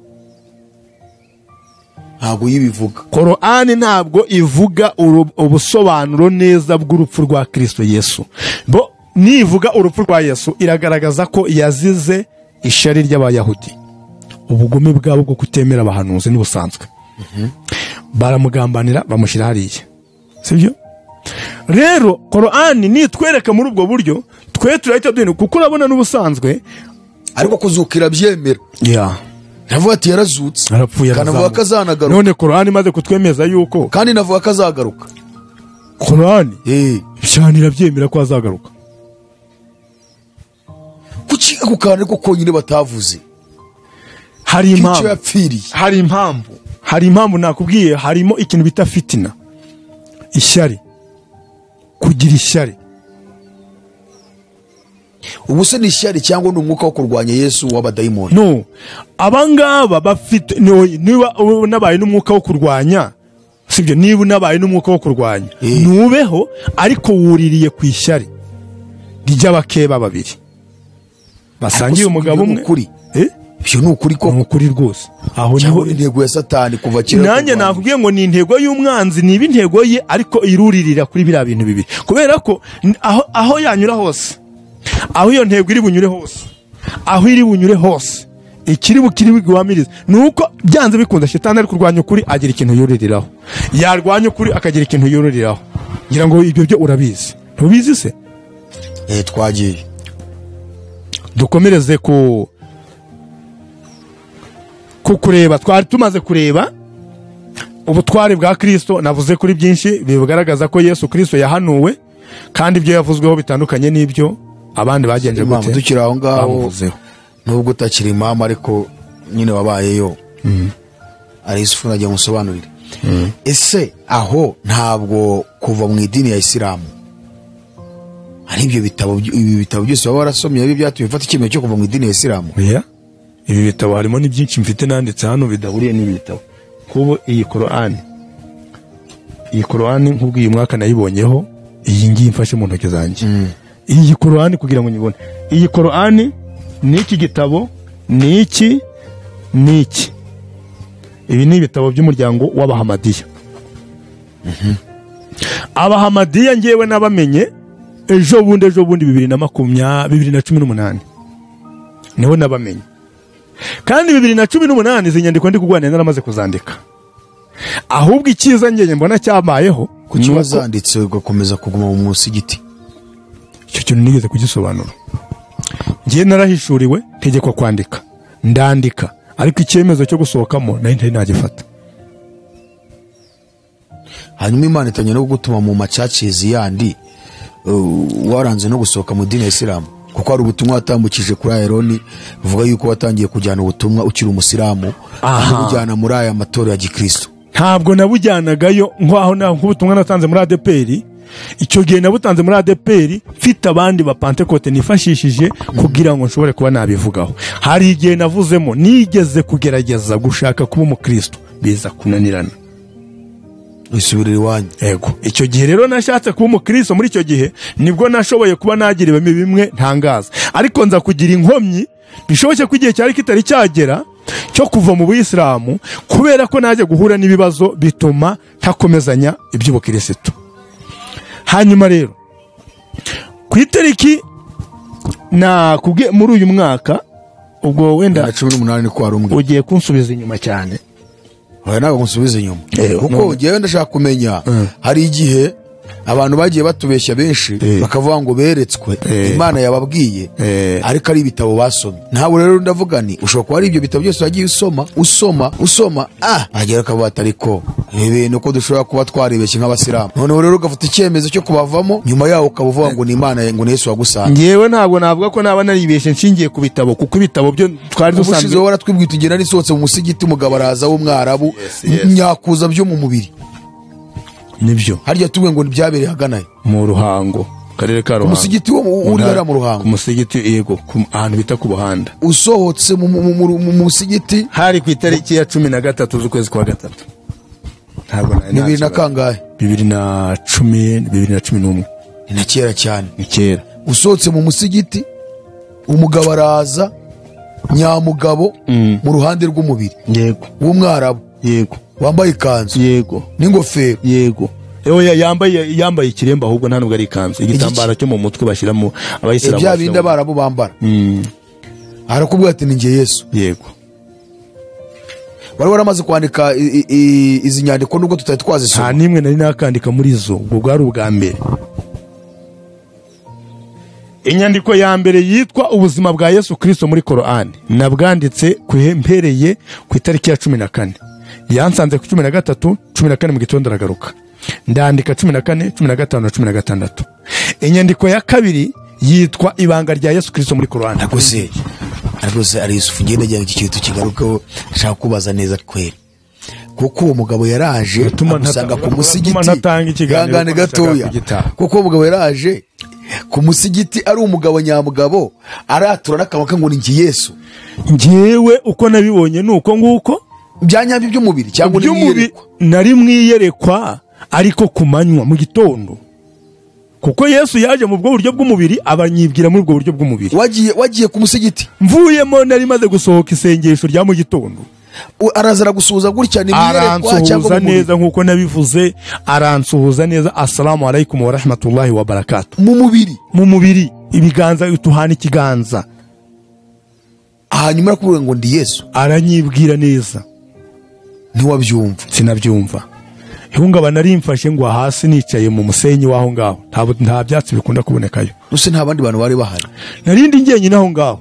ntabwo yibivuga.
Korani ntabwo ivuga ubusobanuro neza bw'urupfu rwa Kristo Yesu. Bo nivuga urupfu rwa Yesu iragaragaza ko yazize ishari ry'Abayahudi, ubugome bwabo bwo kutemera abahanuzi n'ubusanzwe. Baramugambanira bamushyira hariya, sibyo? Rero Korani nitwereka muri ubwo buryo twe turahita duhinduka, kuko urabona n'ubusanzwe
ariko kuzukira byemera. Navuga ati yarazutse,
arapfuye,
kanavuga ko azanagaruka.
None Korani imaze kutwemeza yuko,
kandi navuga ko azagaruka.
Korani cyane irabyemera ko azagaruka.
Kuki ako kantu ko konyine batavuze?
Hari impamvu, hari impamvu nakubwiye, harimo ikintu bita fitina, ishyari, kugira ishyari.
Ubu se ni ishyari cyangwa ni umwuka wo kurwanya Yesu w'abadayimoni?
No, abangaba bafite, niba unabaye n'umwuka wo kurwanya, sibyo? Niba unabaye n'umwuka wo kurwanya nubeho, ariko wuririye ku ishyari ry'abakeba babiri basangiye umugabo umwe.
Ibyo ni ukuri ko
ni ukuri rwose. Aho niho
intego ya Satani kuva kera.
Nanjye nakubwiye ngo ni intego y'umwanzi, niba intego ye ariko iruririra kuri biriya bintu bibiri, kubera ko aho yanyura hose, aho iyo ntego iri bunyure hose, aho iri bunyure hose, ikiri bukiri biguhamiriza nuko byanze bikunda Shetani ari kurwanya ukuri agira ikintu yuririraho, yarwanya ukuri akagira ikintu yuririraho. Ngira ngo ibyo byo urabizi, ntubizi se?
Twagiye
dukomereze ku kureba. Twari tumaze kureba ubutware bwa Kristo, navuze kuri byinshi bigaragaza ko Yesu Kristo yahanuwe kandi ibyo yavuzweho bitandukanye n'ibyo abandi bagenje gute.
Dukiri aho ngaho, nubwo utakiri mama ariko nyine wabayeyo, ari Yusufu nagiye musobanurire. Ese aho ntabwo kuva mu idini ya Isilamu ari ibyo bitabo, ibi bitabo byose baba barasomye ari byatumye mfata icyemezo cyo kuva mu idini ya Isilamu?
Ibi bitabo harimo n'ibyinshi mfite nanditse hano bidahuriye n'ibitabo. Kubo iyi Korani, iyi Korani nk'ubwo uyu mwaka nayibonyeho, iyi ngiyi mfashe mu ntoki zanjye. Iyi Korani kugira ngo nyibone, iyi Korani n'iki gitabo n'iki n'iki, ibi ni ibitabo by'umuryango w'Abahamadiya. Abahamadiya ngewe nabamenye ejo bundi 2018 niho nabamenye. Kandi 2018 izi nyandiko ndi kurwanira naramaze kuzandika. Ahubwo icyiza ngenye mbona cyabayeho,
kuki wazanditse ugakomeza kuguma mu musigiti?
Icyo kintu nigeze kugisobanura. Ngiye narahishuriwe ntegekwa kwandika, ndandika, ariko icyemezo cyo gusohokamo nari ntari nagifata.
Hanyuma Imana itangira no gutuma mu macacizi yandi, waranze no gusohoka mu dini ya Isilamu, kuko hari ubutumwa watambukije kuri Aeroni buvuga yuko watangiye kujyana ubutumwa ukiri umusilamu, kandi muri aya matorero ya Gikristo.
Ntabwo nabujyanagayo nk'aho nk'ubutumwa natanze muri ADPR. Icyo gihe nabutanze muri ADPR mfite abandi ba Pentecote nifashishije kugira ngo nshobore kuba nabivugaho. Hari igihe navuzemo nigeze kugerageza gushaka kuba umukristo biza kunanirana,
isubirira iwanyu.
Ego, icyo gihe rero nashatse kuba umukristo, muri icyo gihe nibwo nashoboye kuba nagira bimwe ntangaza, ariko nza kugira inkomyi bishoboke ko igihe cyari kitari cyagera cyo kuva mu buyisilamu, kubera ko najya guhura n'ibibazo bituma ntakomezanya iby'ubukristo. Hanyuma rero ku itariki na kubwe muri uyu mwaka, ubwo wenda
18 ko ari umwe,
ugiye kunsubiza inyuma cyane.
Oya, ntabwo nsubiza inyuma, kuko ugiye ndashaka kumenya. Hari igihe Abantu bagiye batubeshya benshi bakavuga ngo beretswe Imana yababwiye ariko ari ibitabo basomye. Ntabwo rero ndavuga ni ushobora kuba ari ibyo bitabo byose wagiye usoma usoma usoma agera akavuga ati ariko ibi bintu ko dushobora kuba twaribeshye nk'abasilamu. Noneho rero ugafata icyemezo cyo kubavamo, nyuma yaho ukaba uvuga ngo ni Imana, ngo ni Yesu wagusanze.
Ngewe ntabwo navuga ko naba naribeshye nshingiye ku bitabo, kuko ibitabo byo twari dusanzwe.
Ubushize waratwibwiye tugenda nisohotse mu musigiti umugabo araza w'umwarabu nyakuza byo mu mubiri.
Nibyo.
Harya tubwe ngo byabereye hagana
mu Ruhango, karere ka Ruhango.
Umusigiti wo uri hara mu Ruhango.
Umusigiti yego, ahantu bita ku Buhanda.
Usohotse mu musigiti
hari ku itariki ya 13 z'ukwezi kwa gatatu. Ntabwo nari
bibiri na kangahe?
2010, 2011.
Ni na kera cyane.
Ni kera.
Usohotse mu musigiti umugabo araza nyamugabo mu ruhande rw'umubiri.
Yego.
W'umwarabu.
Yego.
Wambaye ikanzu.
Yego.
N'ingofero.
Yego. Oya yambaye ikiremba ahubwo nta nubwo ari ikanzu, igitambaro cyo mu mutwe bashyiramo abayisilamu.
Ibya bindi abarabu bambara. Arakubwira ati ni njye Yesu.
Yego.
Wari waramaze kwandika izi nyandiko nubwo tutari twazisoma?
Nta nimwe nari nakandika muri zo, ubwo bwari ubwa mbere. Inyandiko ya mbere yitwa ubuzima bwa Yesu Kristo muri Korani nabwanditse mpereye ku itariki ya 14. Yansanze ku 13, 14 mu gitondo aragaruka. Ndandika 14, 15 na 16. Inyandiko ya kabiri yitwa ibanga rya Yesu Kristo muri Korani.
Ariko ari Yusufu ngende njya iki kintu kigarukaho nshaka kubaza neza kweri. Kuko uwo mugabo yaraje agusanga ku musigiti gangane gatoya. Kuko uwo mugabo yaraje ku musigiti ari umugabo nyamugabo aratura n'akamaka ngo ni njye Yesu.
Njyewe uko nabibonye nuko nguko
byanyabyo by'umubiri cyangwa
by'umubiri nari mwiyerekwa ariko kumanywa mu gitondo. Kuko Yesu yaje mu bwo buryo bw'umubiri abanyibwira muri ubwo buryo bw'umubiri.
Wagiye ku musigiti
mvuyemo nari maze gusohoka isengesho rya mu gitondo.
Araza aragusuhuza gutya ni mwiyerekwa cyangwa
neza nkuko nabivuze, aransuhuza neza assalamu alaikum wa rahmatullahi wa barakatuh. Mu mubiri ibiganza tuhana ikiganza.
Hanyuma arakubwira ngo ndi Yesu.
Aranyibwira neza.
Ntiwabyumva?
Sinabyumva. Ihungabana rimfashe ngo hasi nicaye mu musenyi waho ngaho. Nta byatsi bikunda kubonekayo.
Use nta bandi bantu bari bahari.
Narindi ngenyine aho ngaho.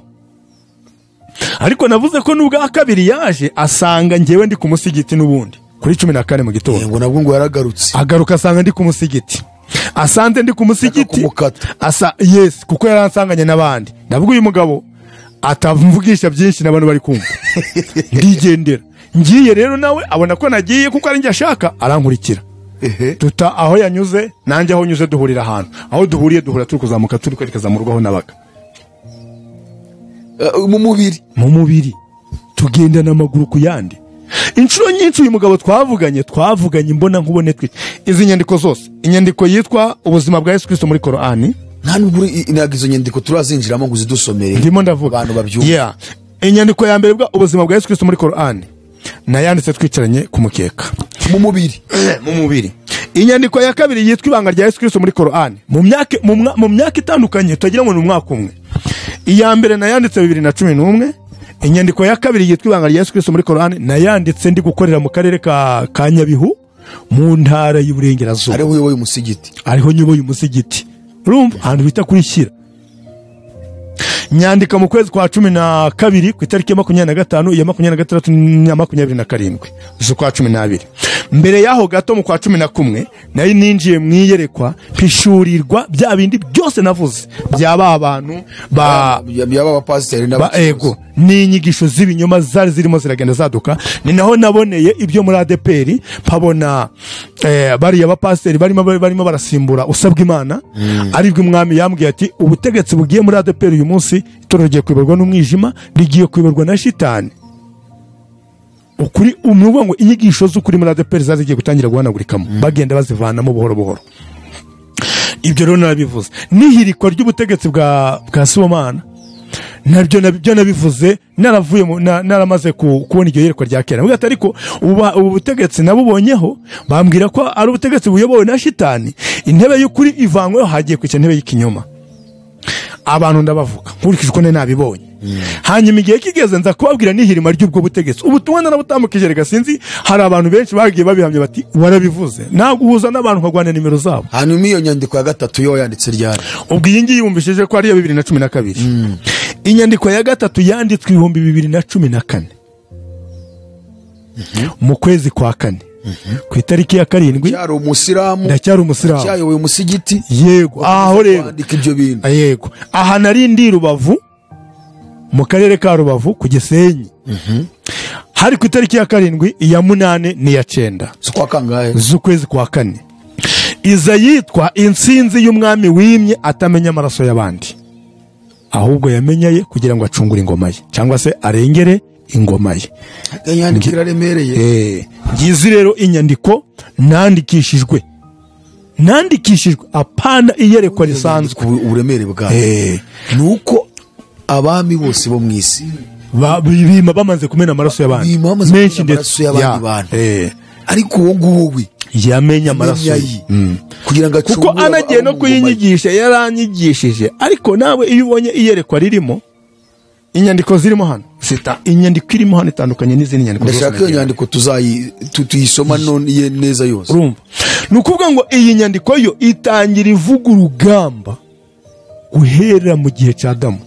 Ariko navuze ko nubwa kabiri yaje asanga ngewe ndi ku musigiti n'ubundi kuri 14 mu gitondo.
Ngo nabwo ngo yaragarutse.
Agaruka asanga ndi ku musigiti. Asanze ndi ku musigiti. Asa yes kuko yaransanganye n'abandi. Ndavuga uyu mugabo atavugisha byinshi n'abantu bari kumva. Ndigendera. Ngiye rero nawe abona ko nagiye kuko ari njye ashaka arankurikira. Tuta aho yanyuze nanjye aho nyuze duhurira ahantu. Aho duhuriye duhura turi kuzamuka turi kwerekeza mu rugo aho nabaga.
Mu
mubiri tugenda n'amaguru ku yandi. Inshuro nyinshi uyu mugabo twavuganye imbona nkubone twe. Izi nyandiko zose, inyandiko yitwa ubuzima bwa Yesu Kristo muri Korani,
nta nubwo izo nyandiko turazinjiramo ngo uzidusomere.
Ndimo ndavuga
abantu babyumva.
Inyandiko ya mbere bwa ubuzima bwa Yesu Kristo muri Korani nayanditse twicaranye ku mukeka
mu mubiri.
Inyandiko ya kabiri yitwa ibanga rya Yesu Kristo muri Korani mu myaka itandukanye tutagira ngo ni umwaka umwe. Iya mbere nayanditse 2011. Inyandiko ya kabiri yitwa ibanga rya Yesu Kristo muri Korani nayanditse ndi gukorera mu karere ka Nyabihu mu ntara y'Iburengerazuba.
Ariho uyoboye umusigiti.
Ariho nyoboye umusigiti. Urumva ahantu bita kuri Shyira. Nyandika mu kwezi kwa 12 ku itariki ya 25 ya 26 na 27 z'ukwa 12. Mbere yaho gato mu kwa 11 nari ninjiye mwiyerekwa pishurirwa bya bindi byose navuze byaba abantu
byaba abapasiteri
n'abacuruzi n'inyigisho z'ibinyoma zari zirimo ziragenda zaduka. Ni naho naboneye ibyo muri ADPR mpabona bariya abapasiteri barimo barasimbura usabwa Imana. Aribwo umwami yambwiye ati ubutegetsi bugiye muri ADPR uyu munsi itorero rigiye kuyoborwa n'umwijima, rigiye kuyoborwa na shitani. Ukuri umwe ngo inyigisho z'ukuri muri ADPR zazigiye gutangira guhanagurikamo bagenda bazivanamo buhoro buhoro. Ibyo rero narabivuze. N'ihirikwa ry'ubutegetsi bwa Sibomana nabyo nabivuze naravuye naramaze kubona iryo yerekwa rya kera. Mvuga ariko ubu butegetsi nabubonyeho bambwira ko ari ubutegetsi buyobowe na shitani, intebe y'ukuri ivanyweho hagiye kwica intebe y'ikinyoma. Abantu ndabavuga nkurikije uko nabibonye. Hanyuma igihe kigeze nza kubabwira n'ihirima ry'ubwo butegetsi. Ubutumwa narabutambukije, reka sinzi, hari abantu benshi bagiye babihamya bati warabivuze. Naguhuza n'abantu nkagwana nimero zabo.
Hanyuma iyo nyandiko ya gatatu yo yanditse ryari?
Ubwo iyi ngiyi yumvishije ko ari iya 2012. Inyandiko ya gatatu yanditswe 2014 mu kwezi kwa kane ku itariki ya 7.
Cyari umusilamu,
ndacyari umusilamu,
cyayoboye umusigiti.
Yego, aho rero
kwandika ibyo bintu.
Yego, aha nari ndi Rubavu, mu karere ka Rubavu ku Gisenyi. Hari ku itariki ya 7, iya 8 n'iya 9
z'ukwa kangahe?
Z'ukwezi kwa kane. Iza yitwa intsinzi y'umwami wimye atamenya amaraso y'abandi, ahubwo yamenyaye kugira ngo acungure ingoma ye, cyangwa se arengere ingoma ye.
Inyandiko iraremereye.
Ngizi rero inyandiko nandikishijwe apana iyerekwa risanzwe.
Uburemere bwayo nuko abami bose bo mu isi
bima bamaze kumena amaraso y'abandi menshi, ndetse
y'abandi bantu, ariko uwo nguwo we
yamenya amaraso
ye kugira ngo
kuko anagiye no kuyinyigisha, yaranyigishije. Ariko nawe iyo ubonye iyerekwa ririmo, inyandiko zirimo hano sita, inyandiko irimo hano itandukanye n'izindi nyandiko
zose. Ndashaka iyo nyandiko tuyisoma none neza yose.
Urumva, ni ukuvuga ngo iyi nyandiko yo itangira ivuga urugamba guhera mu gihe cya Adamu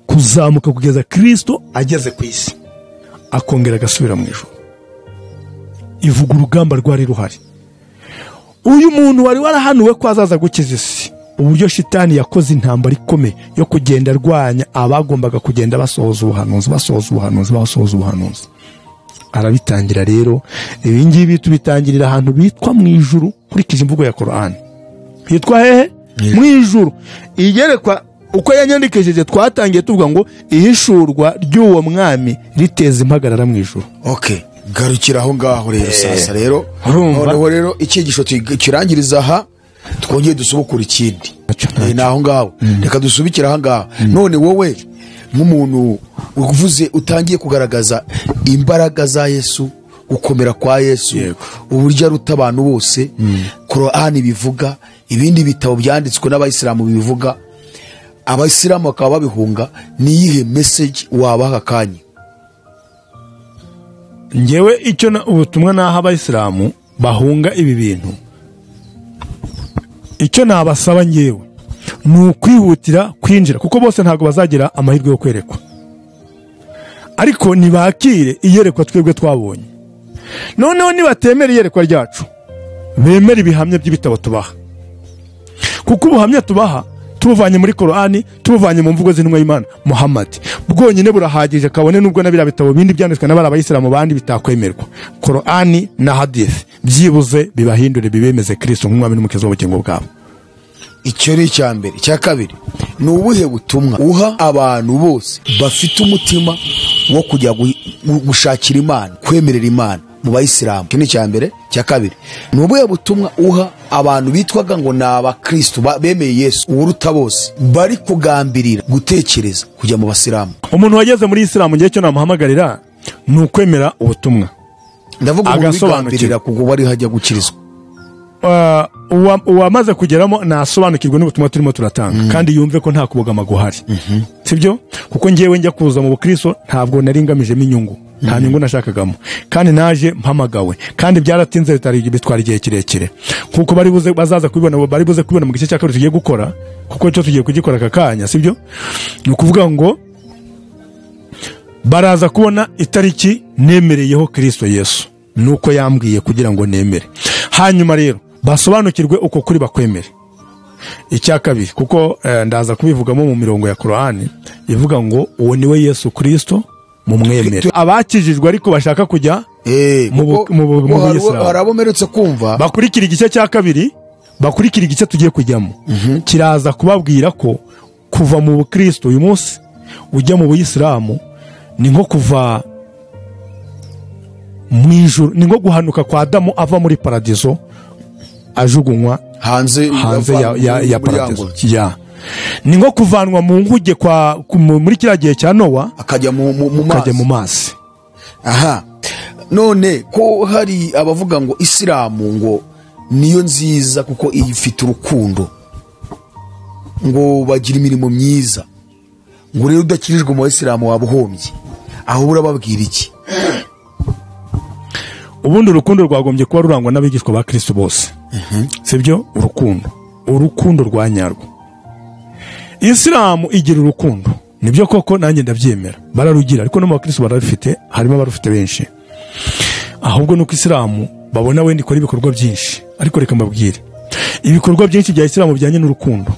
kuzamuka kugeza Kristo ageze ku isi, akongera agasubira mu ijuru. Ivuga urugamba rwari ruhari. Uyu muntu wari warahanuwe ko azaza gukiza isi, uburyo shitani yakoze intambara ikomeye yo kugenda arwanya abagombaga kugenda basohoza ubuhanuzi, basohoza ubuhanuzi, basohoza ubuhanuzi. Arabitangira rero. Ibi ngibi tubitangirira ahantu bitwa mu ijuru, nkurikije imvugo ya Qur'an. Hitwa hehe? Mu ijuru. Igerekwa uko yanyandikishije, twatangiye tuvuga ngo ihishurwa ry'uwo mwami riteza impagarara mu ijuru.
Okay, garukira aho ngaho rero. Sasa rero noneho rero icyigisho kirangiriza aha, twongeye dusubukura ikindi. Ni aho ngaho, reka dusubikira aho ngaho. None wowe nk'umuntu uvuze utangiye kugaragaza imbaraga za Yesu, gukomera kwa Yesu, uburyo aruta abantu bose, Qur'an bivuga, ibindi bitabo byanditswe n'abayisilamu bivuga, abayisilamu bakaba babihunga, ni iyihe message wabaha akanya?
Ngewe icyo ubutumwa naha abayisilamu bahunga ibi bintu, icyo nabasaba ngewe ni ukwihutira kwinjira, kuko bose ntabwo bazagira amahirwe yo kwerekwa, ariko nibakire iyerekwa twebwe twabonye. Noneho nibatemera iyerekwa ryacu, bemere ibihamya by'ibitabo tubaha, kuko ubuhamya tubaha tubuvanye muri Qur'ani, tubuvanye mu mvugo z'intumwa y'Imana Muhammad, bwonyine burahagije, kabone nubwo na biriya bitabo bindi byanditswe n'abari abayisilamu bandi bitakwemerwa. Qur'ani na Hadith byibuze bibahindure, bibemeze Kristo nk'umwami n'umukiza w'ubugingo bwabo.
Icyo ni icya mbere. Icya kabiri, ni ubuhe butumwa uha abantu bose bafite umutima wo kujya gushakira Imana, kwemerera Imana mu bayisilamu? Icyo ni icya mbere. Icya kabiri, ni ubuhe butumwa uha abantu bitwaga ngo ni abakristo bemeye Yesu uruta bose, bari kugambirira gutekereza kujya mu basilamu?
Umuntu wageze muri isilamu, ngiye cyo namuhamagarira ni ukwemera ubutumwa.
Ndavuga umuntu wigambirira kuko bari hajya gukirizwa.
Uwamaze kugeramo nasobanukirwe n'ubutumwa turimo turatanga, kandi yumve ko nta kubogama guhari. Sibyo? Kuko ngewe njya kuza mu bukristo ntabwo nari ngamijemo inyungu, nta nyungu nashakagamo, kandi naje mpamagawe, kandi byaratinze bitwara igihe kirekire, kuko bari buze bazaza kubibona, bari buze kubibona mu gice cya kabiri tugiye gukora, kuko cyo tugiye kugikora aka kanya. Sibyo? Ni ukuvuga ngo baraza kubona itariki nemereyeho Kristo Yesu, nuko yambwiye kugira ngo nemere. Hanyuma rero basobanukirwe uko kuri bakwemere. Icya kabiri, kuko ndaza kubivugamo mu mirongo ya Qur'ani ivuga ngo uwo niwe Yesu Kristo mumwemere. Abakijijwe ariko bashaka kujya mu Buyisilamu,
hari abo meretse kumva,
bakurikira igice cya kabiri, bakurikira igice tugiye kujyamo, kiraza kubabwira ko kuva mu Bukristo uyu munsi ujya mu Buyisilamu ni nko kuva mu ijuru, ni nko guhanuka kwa Adamu ava muri paradizo ajugunywa
hanze
ya paradizo. Ni nko kuvanwa mu nguge kwa muri kiriya gihe cya Nowa
akajya mu
mazi.
Aha, none ko hari abavuga ngo Isilamu ngo niyo nziza kuko ifite urukundo, ngo bagira imirimo myiza, Ngo rero udakirijwe mu bayisilamu waba uhombye, aho urababwira iki?
Ubundi urukundo rwagombye kuba rurangwa n'abigishwa ba Kristo bose, sibyo? Urukundo rwa nyarwo. Isilamu igira urukundo, nibyo koko, nanjye ndabyemera, bararugira, ariko no mu bakristo bararufite, harimo abarufite benshi. Ahubwo nuko Isilamu babona wenda ikora ibikorwa byinshi, ariko reka mbabwire, ibikorwa byinshi bya Isilamu bijyanye n'urukundo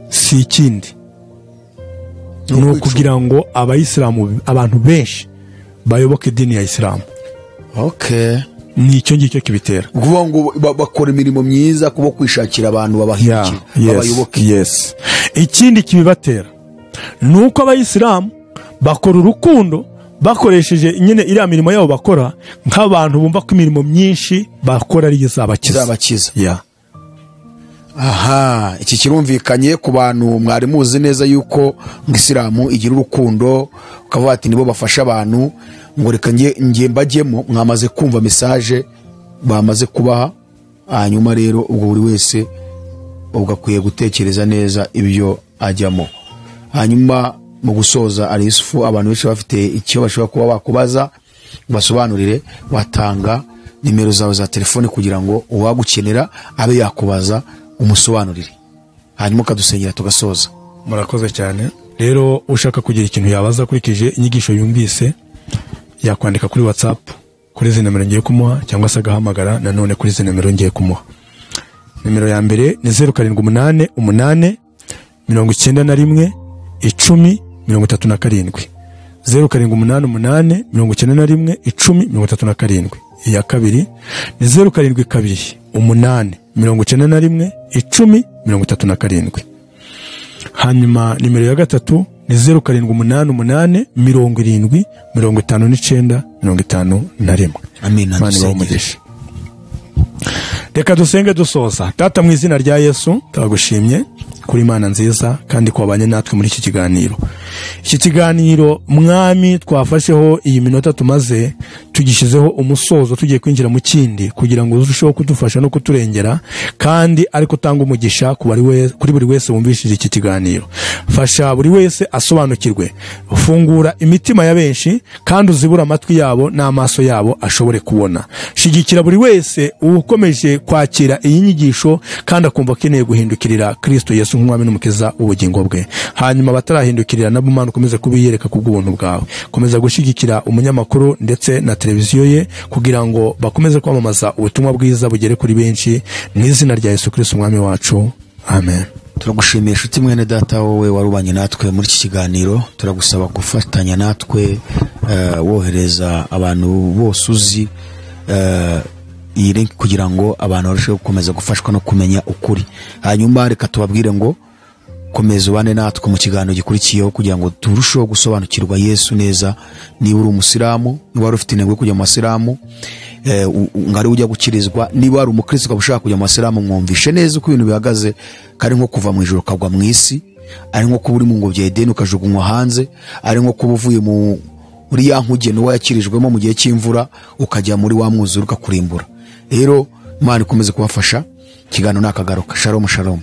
si ikindi, ni ukugira ngo abayisilamu, abantu benshi bayoboke idini ya Isilamu.
Okay.
Ni icyo ngicyo kibitera.
Kuvuga ngo bakora imirimo myiza kubo kwishakira abantu babahindukira, babayoboke.
Yes. Ikindi kibibatera ni uko abayisilamu bakora urukundo bakoresheje nyine iriya mirimo yabo bakora, nk'abantu bumva ko imirimo myinshi bakora ari izabakiza. Yeah.
Aha, iki kirumvikanye ku bantu mwari muzi neza yuko Isilamu igira urukundo, ukavuga ati nibo bafasha abantu, ngo reka nge mbajyemo. Mwamaze kumva message bamaze kubaha, hanyuma rero ubwo buri wese ubwo akwiye gutekereza neza ibyo ajyamo. Hanyuma mu gusoza, Ali Yusufu, abantu benshi bafite icyo bashobora kuba bakubaza, basobanurire, watanga nimero zawe za telefone kugira ngo uwagukenera abe yakubaza umusobanurire, hanyuma ukadusengera tugasoza.
Murakoze cyane. Rero ushaka kugira ikintu yabaza akurikije inyigisho yumvise, yakwandika kuri WhatsApp kuri izi nimero ngiye kumuha, cyangwa se agahamagara nanone kuri izi nimero ngiye kumuha. Nimero ya mbere ni 0788 91 10 37, 0788 91 10 37. Iya kabiri ni 0728 91 10 37. Hanyuma nimero ya gatatu ni 0788 70 59 51.
Amina.
Reka dusenge dusoza. Data, mu izina rya Yesu turagushimye kuri Imana nziza kandi kwabanye natwe muri iki kiganiro. Iki kiganiro Mwami twafasheho iyi minota tumaze, tugishizeho umusozo, tugiye kwinjira mu kindi kugira ngo urusheho kudufasha no kuturengera, kandi ariko utanga umugisha kuri buri wese wumvishije iki kiganiro. Fasha buri wese asobanukirwe, fungura imitima ya benshi kandi uzibura amatwi yabo n'amaso yabo ashobore kubona. Shigikira buri wese ukomeje kwakira iyi nyigisho kandi akumva akeneye guhindukirira Kristo Yesu nk'umwami n'umukiza w'ubugingo bwe. Hanyuma abatarahindukirira nabo Imana ukomeze kubiyereka kubw'ubuntu bwawe. Komeza gushigikira umunyamakuru ndetse na televiziyo ye kugira ngo bakomeze kwamamaza ubutumwa bwiza bugere kuri benshi, mu izina rya Yesu Kristo umwami wacu, amen.
Turagushimiye inshuti mwene data, wowe warubanye natwe muri iki kiganiro. Turagusaba gufatanya natwe, wohereza abantu bose uzi iyi link kugira ngo abantu barusheho gukomeza gufashwa no kumenya ukuri. Hanyuma reka tubabwire ngo komeza ubane natwe mu kiganiro gikurikiyeho kugira ngo turusheho gusobanukirwa Yesu neza. Niba uri umusilamu, niba wari ufite intego yo kujya mu basilamu, ngari ujya gukirizwa, niba wari umukristo ukaba ushaka kujya mu basilamu, mwumvishe neza uko ibintu bihagaze, kari nko kuva mu ijuru ukagwa mu isi, ari nko kuba uri mu ngobyi ya Edeni ukajugunywa hanze, ari nko kuba uvuye muri ya nkuge Nowa yakirijwemo mu gihe cy'imvura ukajya muri wa mwuzure ukakurimbura. Rero Imana ikomeze kubafasha. Ikiganiro nakagaruka. Shalom shalom.